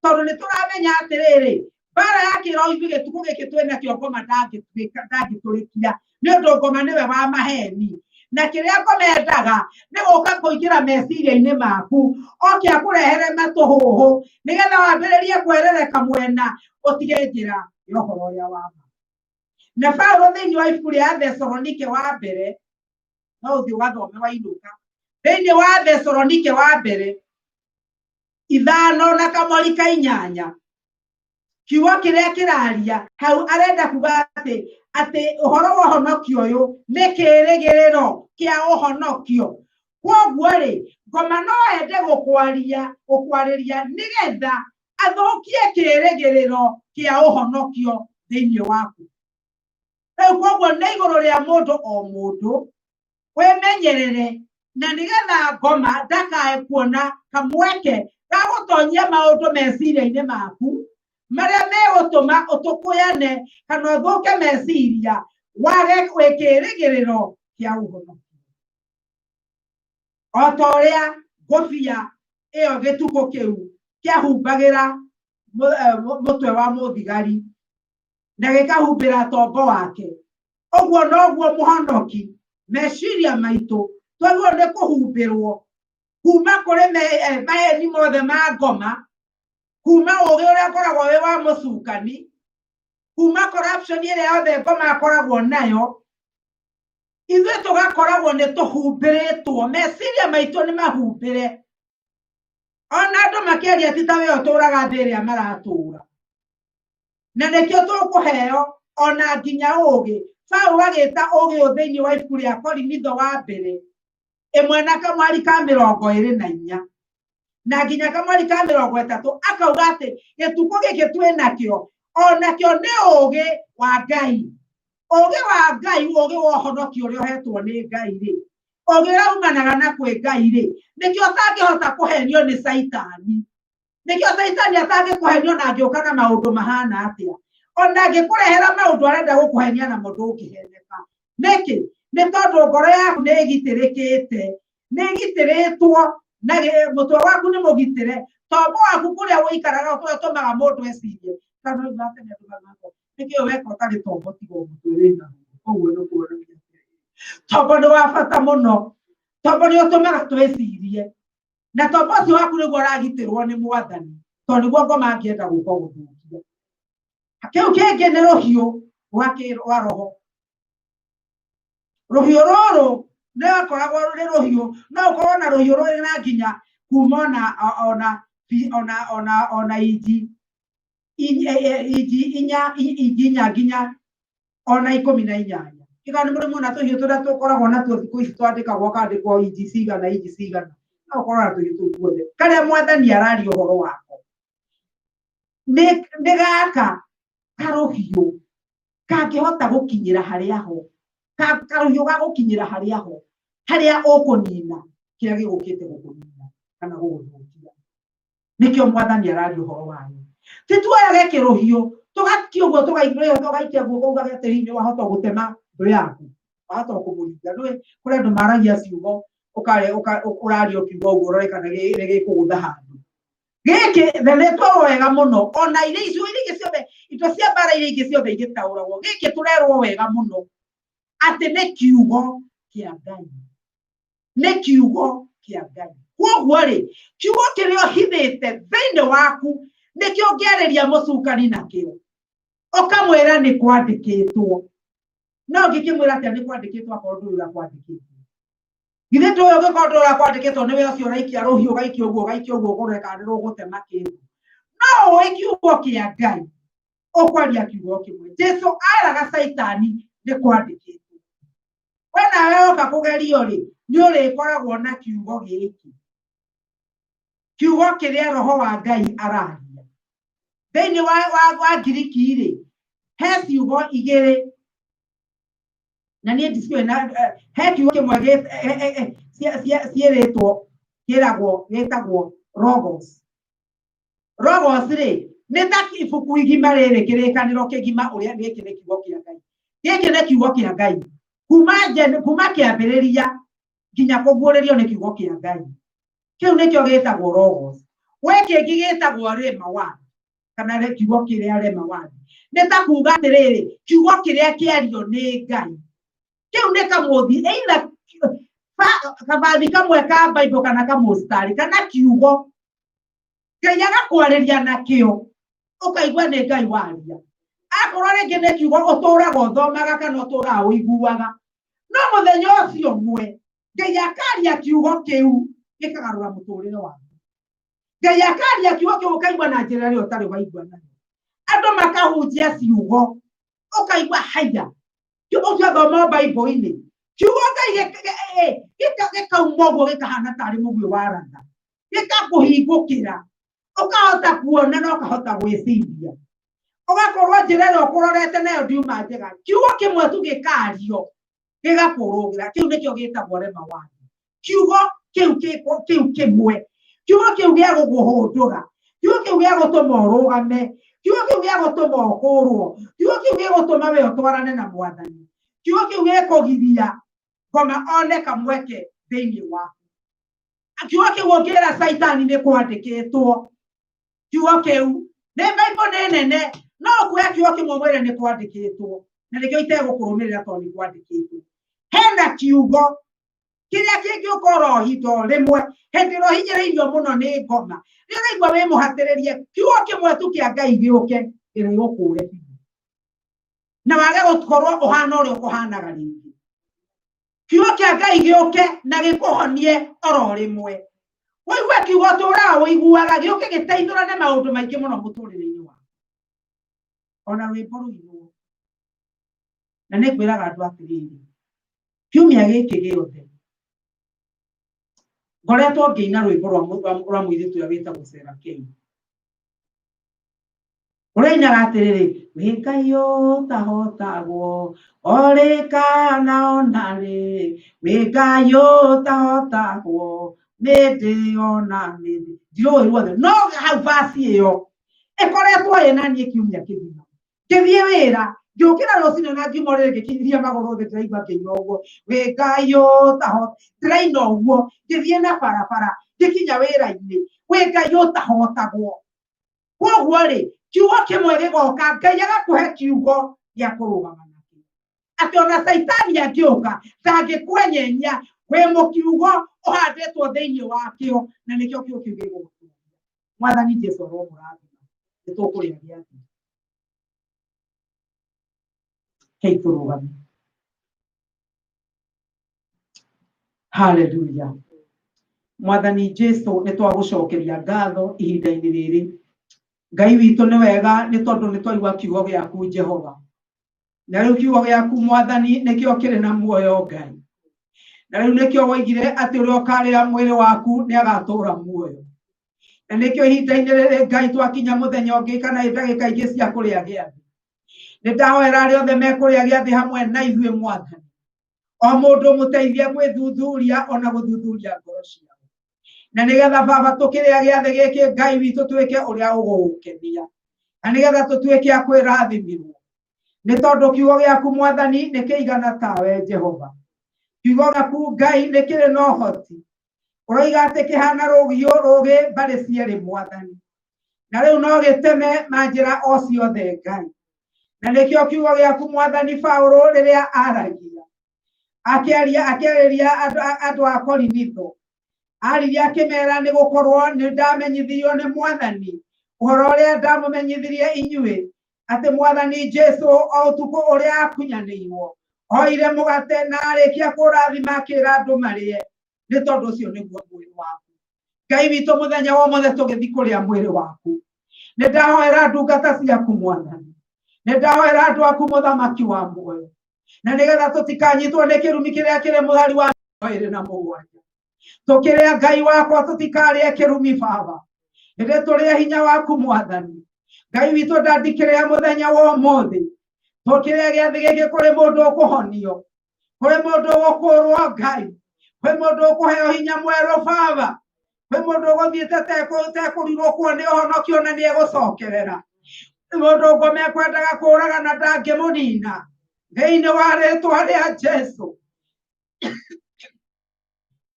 tondũ nĩ tũramenya atĩrĩrĩ, mbara ya kĩroho ithuĩ gĩtukũ gĩkĩ twĩnakĩo ngoma ndangĩtũrĩkia, nĩ ũndũ ngoma nĩwe wa maheni. Na kĩrĩa ngoma endaga nĩ gũka kũingĩra meciria-inĩ maku, oke akũrehere matũhũhũ, nĩgetha wambĩrĩrie kwerereka mwena, ũtige njĩra ya ũhoro ũrĩa wa ma. Na Paulo thĩinĩ wa ibuku rĩa Thesalonike wa mbere, no ũthiĩ ũgathome wainũka, thĩinĩ wa Thesalonike wa mbere 5 na kamweri ka 8, kiugo kĩrĩa kĩraria hau arenda kuga atĩ ũhoro wa ũhonokio ũyũ nĩ kĩĩrĩgĩrĩro kĩa ũhonokio. Kwoguo rĩ, ngoma no ende gũkwarĩria nĩgetha athũkie kĩĩrĩgĩrĩro kĩa ũhonokio thĩinĩ waku. Rĩu kwoguo nĩ igũrũ rĩa mũndũ o mũndũ wĩmenyerere, na nĩgetha ngoma ndakae kuona kamweke ga gũtonyia maũndũ meciria-inĩ maku marĩa megũtũma ũtũkũyane kana ũthũke meciria, wage kĩĩrĩgĩrĩro kĩa ũhonokio. O ta ũrĩa ngũbia ĩyo gĩtukũ kĩu kĩahumbagĩra mũtwe wa mũthigari na gĩkahumbĩra tombo wake, ũguo noguo mũhonoki meciria maitũ twagĩrĩirwo nĩ kũhumbĩrwo kuma kũrĩ maheni mothe ma ngoma, kuma ũgĩ ũrĩa ũkoragwo wĩ wa mũcukani, kuma corruption ĩrĩa yothe ngoma akoragwo nayo. Ithuĩ tũgakoragwo nĩ tũhumbĩrĩtwo, meciria maitũ nĩ mahumbĩre. Ona andũ makĩaria ti ta we ũtũraga thĩ ĩrĩa maratũra, na nĩkĩo tũkũheo ona nginya ũgĩ. Paũlũ agĩta ũgĩ ũyũ thĩinĩ wa ibuku rĩa Korinitho wa mbere 1 na kamwari ka 24 na nginya kamwari ka 30, akauga atĩ gĩtukũ gĩkĩ twĩ nakĩo onakĩo nĩ ũgĩ wa Ngai. Ũgĩ wa Ngai, ũgĩ wa ũhonokio ũrĩa ũhetwo nĩ Ngai rĩ, Ũgĩ ũrĩa umanaga na kwĩ Ngai rĩ, nĩkĩo ũtangĩhota kũhenio nĩ Caitani. Nĩkĩo Caitani atangĩkũhenio na angĩũka na maũndũ mahana atĩa. Ona angĩkũrehera maũndũ arenda gũkũhenia namo ndũngĩheneka. Nĩkĩ? Nĩ tondũ ngoro yaku nĩ ĩgitĩrĩkĩte, nĩ ĩgitĩrĩtwo na mũtwe waku nĩ mũgitĩre. Tombo waku kũrĩa ũikaraga kũrĩa ũtũmaga mũndũ ecirie. Tondũ rĩu tene andũ mathako, nĩkĩo weka ũtarĩ tombo tiga mũtwe wĩna koguo nĩ kuonania tombo nĩ wa bata mũno. Tombo nĩ ũtũmaga twĩcirie. Na tombo ũcio waku nĩguo ũragitĩrwo nĩ Mwathani, tondũ nĩguo ngoma angĩenda gũka gũthũkia. Kĩu kĩngĩ nĩ rũhiũ rwa roho. Rũhiũ rũrũ nĩ akoragwo rũrĩ rũhiũ, no ũkorwo na rũhiũ rũrĩ na nginya kuma ona ona ona ona ona inji inji inya inji inya nginya ona 18. Iga nĩ mũrĩ muona tũhiũ tũrĩa tũkoragwo natuo thikũ ici twandĩkagwo kandĩkwo inji cigana inji cigana. No ũkorwo na tũhiũ tũu tuothe. Karĩa Mwathani araria ũhoro wako. Nĩ gaka karũhiũ kangĩhota gũkinyĩra harĩa ho. Karũhiũ ga gũkinyĩra harĩa ho. Harĩa ũkũnina kĩrĩa gĩgũkĩte gũkũnina kana gũgũthũkia. Nĩkĩo Mwathani araria ũhoro wayo. Ti tuoyage kĩrũhiũ tũgakia ũguo tũgaikia tũgaikia guoko ugage atĩrĩrĩ wahota gũtema thũ yaku, wahota kũmũringa. Nĩũĩ kũrĩ andũ maragia ciugo ũraria ũkiuga ũguo ũrore kana nĩ gĩkũgũtha handũ. Gĩkĩ nĩ wega mũno ona iria icio iria ingĩ ciothe indo cia mbara iria ingĩ ciothe igĩtaũragwo gĩkĩ tũrerwo wega mũno atĩ nĩ kiugo kĩa Ngai. Nĩ kiugo kĩa Ngai. Kwoguo rĩ, kiugo kĩrĩa ũhithĩte thĩinĩ waku nĩkĩo ũngĩarĩria mũcukani nakĩo. Ũkamwĩra nĩ kwandĩkĩtwo. No ũngĩkĩmwĩra atĩa nĩ kwandĩkĩtwo akorwo ndũĩ ũrĩa kwandĩkĩtwo. Githĩ ndũĩ ũngĩkorwo ndũĩ ũrĩa kwandĩkĩtwo nĩwe ũcio ũraikia rũhiũ ũgaikia ũguo ũgaikia ũguo ũkũrore kana nĩ rũgũtema kĩndũ. No ũĩ kiugo kĩa Ngai, ũkwaria kiugo kĩmwe. Jesu araga Caitani nĩ kwandĩkĩtwo. We nawe woka kũgerio rĩ, nĩ ũrĩkoragwo na kiugo gĩkĩ. Kiugo kĩrĩa roho wa Ngai araria. Thĩinĩ wa Ngiriki rĩ, he ciugo igĩrĩ na niĩ ndiciũĩ na he kiugo kĩmwe ciĩrĩtwo kĩragwo gĩtagwo logos. Logos rĩ, nĩ ta ibuku igima rĩrĩ kĩrĩkanĩro kĩgima ũrĩa gĩkĩ nĩ kiugo kĩa Ngai. Gĩkĩ nĩ kiugo kĩa Ngai. Kuma kĩambĩrĩria nginya kũguũrĩrio nĩ kiugo kĩa Ngai. Kĩu nĩkĩo gĩtagwo logos. We kĩngĩ gĩtagwo rhema word kana kiugo kĩrĩa rhema word. Nĩ ta kuga atĩrĩrĩ, kiugo kĩrĩa kĩario nĩ Ngai. Kĩu nĩ kamũthi, either kabathi kamwe ka Bible kana kamũstari kana kiugo. Ngai agakwarĩria nakĩo, ũkaigua nĩ Ngai waria. Akorwo rĩngĩ nĩ kiugo ũtũraga ũthomaga kana ũtũraga ũiguaga. No mũthenya ũcio ũmwe, Ngai akaria kiugo kĩu gĩkagarũra mũtũrĩre waku. Ngai akaria kiugo kĩu ũkaigua na njĩra ĩrĩa ũtarĩ waigua nayo. Andũ makahunjia ciugo, ũkaigua haiya. Kiugo ũcio thoma Bible-inĩ. Kiugo Ngai gĩkauma ũguo gĩkahana tarĩ mũguĩ wa ratha. Gĩkakũhingũkĩra. Ũkahota kuona na ũkahota gwĩciria. Ũgakorwo njĩra ĩrĩa ũkũrorete nayo ndiuma njega. Kiugo kĩmwe tu gĩkario gĩgakũrũgĩra. Kĩu nĩkĩo gĩtagwo rhema word. Kiugo kĩu kĩu kĩmwe. Kiugo kĩu gĩa gũkũhũndũra. Kiugo kĩu gĩa gũtũma ũrũgame. Kiugo kĩu gĩa gũtũma ũkũrwo. Kiugo kĩu gĩgũtũma we ũtwarane na Mwathani. Kiugo kĩu gĩkũgiria ngoma one kamweke thĩinĩ waku. Kiugo kĩu ũngĩra Caitani nĩ kwandĩkĩtwo. Kiugo kĩu nĩ Bible nĩ nene, no ũkuoya kiugo kĩmwe ũmwĩre nĩ kwandĩkĩtwo, na nĩkĩo itegũkũrũmĩrĩra tondũ nĩ kwandĩkĩtwo. Hena kiugo kĩrĩa kĩngĩũka oro ihinda o rĩmwe hĩndĩ ĩrĩa ũhinyĩrĩirio mũno nĩ ngoma, rĩrĩa ũraigua wĩ mũhatĩrĩrie, kiugo kĩmwe tu kĩa Ngai gĩũke kĩrĩgũkũre biũ na wage gũkorwo ũhana ũrĩa ũkũhanaga rĩngĩ. Kiugo kĩa Ngai gĩũke na gĩkũhonie oro rĩmwe. Ũigue kiugo ũtũraga ũiguaga gĩũke gĩteithũrane maũndũ maingĩ mũno mũtũrĩre-inĩ waku. Ona rwĩmbo rũinwo. Na nĩ ngwĩraga andũ atĩrĩrĩ, kiumia gĩkĩ gĩothe ngoretwo ngĩina rwĩmbo rwa mũirĩtu ũrĩa wĩtagwo Sarah Kay. Ũrainaga atĩrĩrĩ, wĩ Ngai ũtahotagwo orĩ kana ona rĩ, wĩ Ngai ũtahotagwo mĩndĩ ona mĩndĩ. Ndirũĩ ruothe no hau basi ĩyo ĩkoretwo ĩna niĩ kiumia kĩgima ngĩthiĩ wĩra ngĩũkĩra rũcinĩ na ngiuma ũrĩrĩ ngĩkinyithia magũrũ thĩ ndĩraigua ngĩina ũguo wĩ Ngai ũtahota ndĩraina ũguo ngĩthiĩ na barabara ngĩkinya wĩra-inĩ wĩ Ngai ũtahotagwo. Koguo rĩ, kiugo kĩmwe gĩgoka Ngai agakũhe kiugo gĩa kũrũgama nakĩo, atĩ ona Caitani angĩũka ndangĩkwenyenya, wĩ mũkiugo ũhandĩtwo thĩinĩ wakĩo, na nĩkĩo kiugo kĩu gĩgũgũteithia. Mwathani Jesu aromũrathima. Nĩ tũkũrĩa gĩathĩ. Hei tũrũgame. Haleluya. Mwathani Jesu, nĩ twagũcokeria ngatho ihinda-inĩ rĩrĩ. Ngai witũ nĩ wega nĩ tondũ nĩ twaigua kiugo gĩaku Jehova. Na rĩu kiugo gĩaku Mwathani nĩkĩo kĩrĩ na muoyo Ngai. Na rĩu nĩkĩo woigire atĩ ũrĩa ũkarĩa mwĩrĩ waku nĩ agatũũra muoyo. Na nĩkĩo ihinda-inĩ rĩrĩ Ngai twakinya mũthenya ũngĩ kana ndagĩka ingĩ cia kũrĩa gĩathĩ. Nĩ ndahoera arĩa othe mekũrĩa gĩathĩ hamwe na ithuĩ Mwathani. O mũndũ mũteithie gwĩthuthuria ona gũthuthuria ngoro ciao. Na nĩgetha Baba tũkĩrĩa gĩathĩ gĩkĩ Ngai witũ twĩke ũrĩa ũgũgũkenia. Na nĩgetha tũtuĩke a kwĩrathimirwo. Nĩ tondũ kiugo gĩaku Mwathani nĩ kĩigana tawe Jehova. Kiugo gĩaku Ngai nĩ kĩrĩ na ũhoti. Ũroiga atĩ kĩhana rũgiũ rũgĩ mbarĩ cierĩ Mwathani. Na rĩu no gĩteme manjĩra o ciothe Ngai. Na nĩkĩo kiugo gĩaku Mwathani Paũlũ rĩrĩa aragia akĩaria akĩarĩria andũ a Korinitho aririe akĩmera nĩ gũkorwo nĩ ndamenyithirio nĩ Mwathani ũhoro ũrĩa ndamũmenyithirie inyuĩ atĩ Mwathani Jesu o ũtukũ ũrĩa akunyanĩirwo oire mũgate na arĩkia kũrathima akĩra andũ marĩe, nĩ tondũ ũcio nĩguo mwĩrĩ waku. Ngai witũ mũthenya wa ũmũthĩ tũgĩthiĩ kũrĩa mwĩrĩ waku, nĩ ndahoera ndungata ciaku Mwathani, nĩ ndahoera andũ aku mũthamaki wa muoyo, na nĩgetha tũtikanyitwo nĩ kĩrumi kĩrĩa kĩrĩ mũhari wa 27. Tũkĩrĩa Ngai wakwa tũtikarĩe kĩrumi Baba, ĩndĩ tũrĩe hinya waku Mwathani. Ngai witũ ndandikĩrĩa mũthenya wa ũmũthĩ tũkĩrĩa gĩathĩ gĩkĩ kũrĩ mũndũ ũkũhonio, kũrĩ mũndũ ũgũkũrwo Ngai, kwĩ mũndũ ũkũheo hinya mwerũ Baba, kwĩ mũndũ ũgũthiĩte tekũrirũkwo nĩ ũhonokio na nĩ egũcokerera, kwĩ mũndũ ngoma ekwendaga kũraga na ndangĩmũnina thĩinĩ wa rĩtwa rĩa Jesu.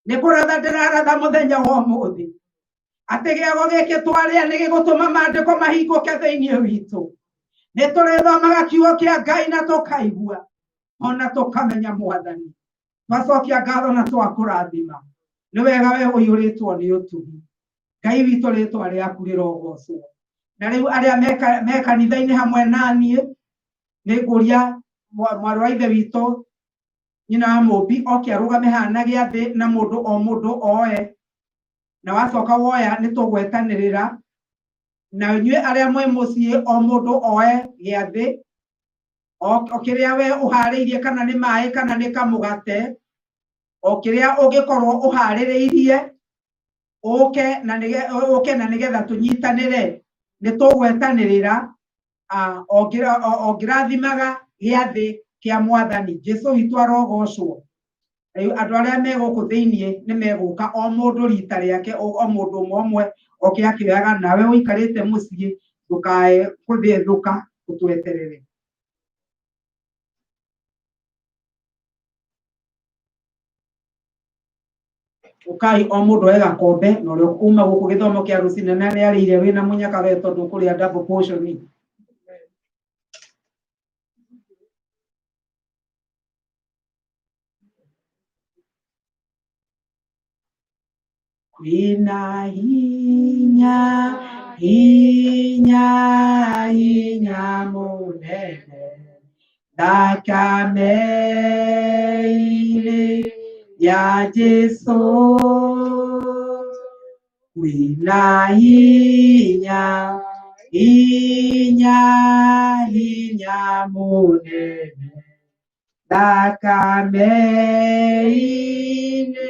Nĩ kũratha ndĩraratha mũthenya wa ũmũthĩ atĩ gĩago gĩkĩ twarĩa nĩ gĩgũtũma maandĩko mahingũke thĩinĩ witũ. Nĩ tũrĩthomaga kiugo kĩa Ngai na tũkaigua ona tũkamenya Mwathani. Twacokia ngatho na twakũrathima. Nĩ wega we ũiyũrĩtwo nĩ ũtugi. Ngai witũ rĩtwa rĩaku rĩrogocwo. Na rĩu arĩa me kanitha-inĩ hamwe na niĩ nĩ ngũria mwarĩ wa ithe witũ nyina wa mũmbi oke arũgame haha na gĩathĩ na mũndũ o mũndũ oe, na wacoka woya nĩ tũgwetanĩrĩra na inyuĩ arĩa mwĩ mũciĩ o mũndũ oe gĩathĩ o kĩrĩa we ũharĩirie, kana nĩ maĩ kana nĩ kamũgate, o kĩrĩa ũngĩkorwo ũharĩrĩirie ũke na ũke na nĩgetha tũnyitanĩre. Nĩ tũgwetanĩrĩra o ngĩrathimaga gĩathĩ kĩa Mwathani Jesu witũ arogocwo. Rĩu andũ arĩa me gũkũ thĩinĩ nĩ megũka o mũndũ rita rĩake, o mũndũ ũmwe ũmwe oke akĩoyaga, nawe ũikarĩte mũciĩ ndũkae kũthethũka ũtweterere. Ũkai o mũndũ oe gakombe, na ũrĩa uma gũkũ gĩthomo kĩa rũcinĩ na nĩ arĩire wĩna mũnyaka we tondũ ũkũrĩa double portion. Kwĩna hinya, hinya, hinya mũnene thakame-inĩ ya Jesu. Kwĩna hinya, hinya, hinya mũnene thakame-inĩ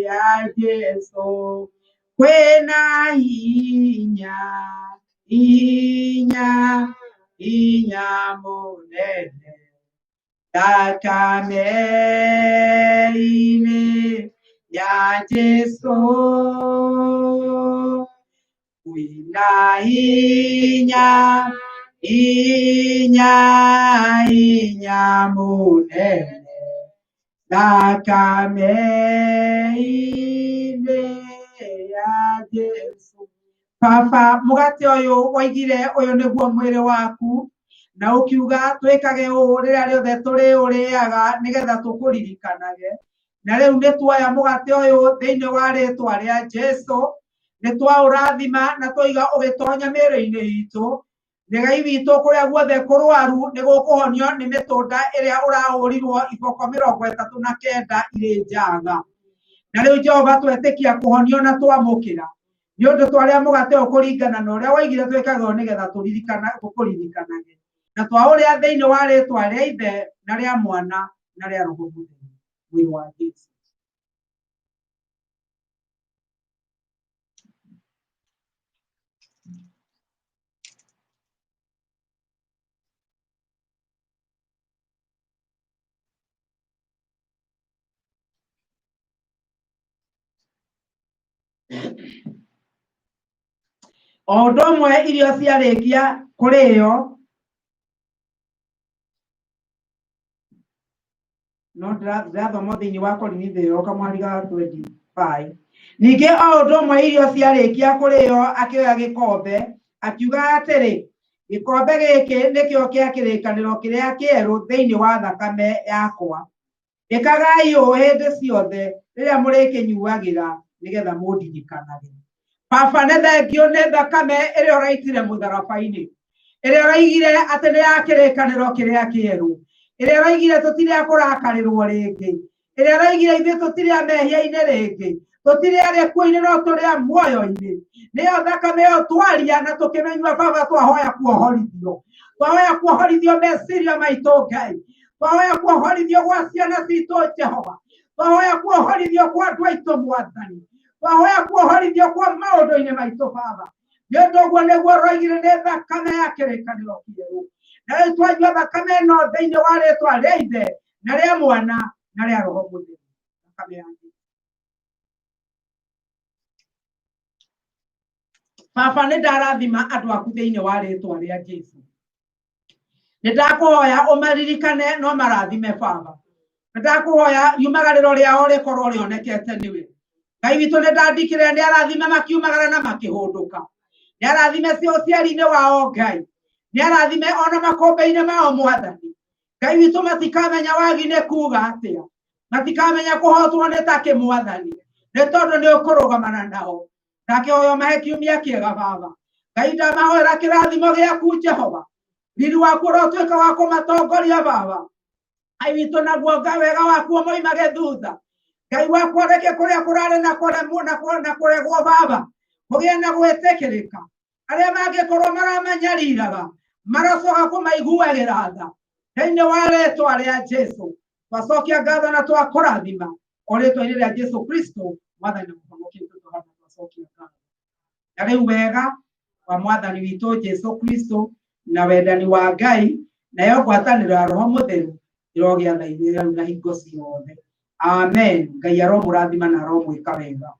ya Jesu. Kwĩna hinya, Inya, inya munene. Thakame-inĩ ya Jesũ. Kwĩna hinya, hinya, hinya mũnene. Thakame-inĩ ya Jesũ. Baba, mũgate ũyũ woigire ũyũ nĩguo mwĩrĩ waku, na ũkiuga twĩkage ũũ rĩrĩa rĩothe tũrĩũrĩaga nĩgetha tũkũririkanage. Na rĩu nĩ tuoya mũgate ũyũ thĩinĩ wa rĩtwa rĩa Jesũ, nĩ twaũrathima na twaiga ũgĩtonya mĩĩrĩ-inĩ itũ. Ngai witũ kũrĩa guothe kũrwaru nĩ gũkũhonio nĩ mĩtũnda ĩrĩa ũrahũrirwo iboko 39 irĩ njaga. Na rĩu Jehova twetĩkia kũhonio na twamũkĩra nĩ ũndũ twarĩa mũgate ũyũ kũringana na ũrĩa waigire twĩkage ũũ nĩgetha tũririkana tũkũririkanage. Na twaũrĩa thĩinĩ wa rĩtwa rĩa Ithe na rĩa Mwana na rĩa Roho Mũtheru, mwĩrĩ wa Jesũ. O ũndũ ũmwe irio ciarĩkia kũrĩo no ndĩrathoma thĩinĩ wa Korinitho ĩyo kamwari ga 25. Ningĩ o ũndũ ũmwe irio ciarĩkia kũrĩo akĩoya gĩkombe akiuga atĩrĩ, gĩkombe gĩkĩ nĩkĩo kĩa kĩrĩkanĩro kĩrĩa kĩerũ thĩinĩ wa thakame yakwa. Ĩkagai ũũ hĩndĩ ciothe rĩrĩa mũrĩkĩnyuagĩra nĩgetha mũndirikanage. Baba nĩ thengio nĩ thakame ĩrĩa ũraitire mũtharaba-inĩ, ĩrĩa ũraigire atĩ nĩ ya kĩrĩkanĩro kĩrĩa kĩerũ, ĩrĩa ũraigire tũtirĩ a kũrakarĩrwo rĩngĩ, ĩrĩa ũraigire ithuĩ tũtirĩ a mehia-inĩ rĩngĩ, tũtirĩ a gĩkuũ-inĩ no tũrĩ a muoyo-inĩ. Nĩyo thakame ĩyo twaria na tũkĩmenyua Baba, twahoya kuohorithio, twahoya kuohorithio meciria maitũ Ngai, twahoya kuohorithio gwa ciana citũ Jehova, twahoya kuohorithio kwa andũ aitũ Mwathani, twahoya kuohorithio kwa maũndũ-inĩ maitũ Baba. Nĩ ũndũ ũguo nĩguo roigire nĩ thakame ya kĩrĩkanĩro kĩerũ. Na rĩu twanyua thakame ĩno thĩinĩ wa rĩtwa rĩa Ithe na rĩa Mwana na rĩa Roho Mũtheru. Thakame ya Jesũ. Baba nĩ ndarathima andũ aku thĩinĩ wa rĩtwa rĩa Jesũ. Nĩ ndakũhoya ũmaririkane no marathime Baba. Nĩ ndakũhoya riumagarĩro rĩao rĩkorwo rĩonekete nĩwe. Ngai witũ nĩ ndandikĩrĩra nĩ arathime makiumagara na makĩhũndũka. Nĩ arathime ũciari-inĩ wao Ngai. Nĩ arathime ona makũmbĩ-inĩ mao Mwathani. Ngai witũ matikamenya wagi nĩ kuga atĩa. Matikamenya kũhotwo nĩ takĩ Mwathani. Nĩ tondũ nĩ ũkũrũgamana nao. Ndakĩhoya ũmahe kiumia kĩega Baba. Ngai ndamahoera kĩrathimo gĩaku Jehova. Riri waku ũrotuĩka wa kũmatongoria Baba. Ngai witũ naguo nga wega waku ũmoimage thutha. Ngai wakwa reke kũrĩa kũrarĩ na kũremwo na kũregwo Baba. Kũgĩe na gwĩtĩkĩrĩka. Arĩa mangĩkorwo maramanyariraga marocoka kũmaiguagĩra tha. Thĩinĩ wa rĩtwa rĩa Jesu twacokia ngatho na twakũrathima o rĩtwa-inĩ rĩa Jesu Kristo Mwathani na Mũhonokia witũ twahana twacokia ngatho. Na rĩu wega wa Mwathani witũ Jesu Kristo na wendani wa Ngai nayo ngwatanĩro ya Roho Mũtheru ĩrogĩa na ithuĩ rĩu na hingo ciothe. Amen. Ngai aromũrathima na aromwĩka wega.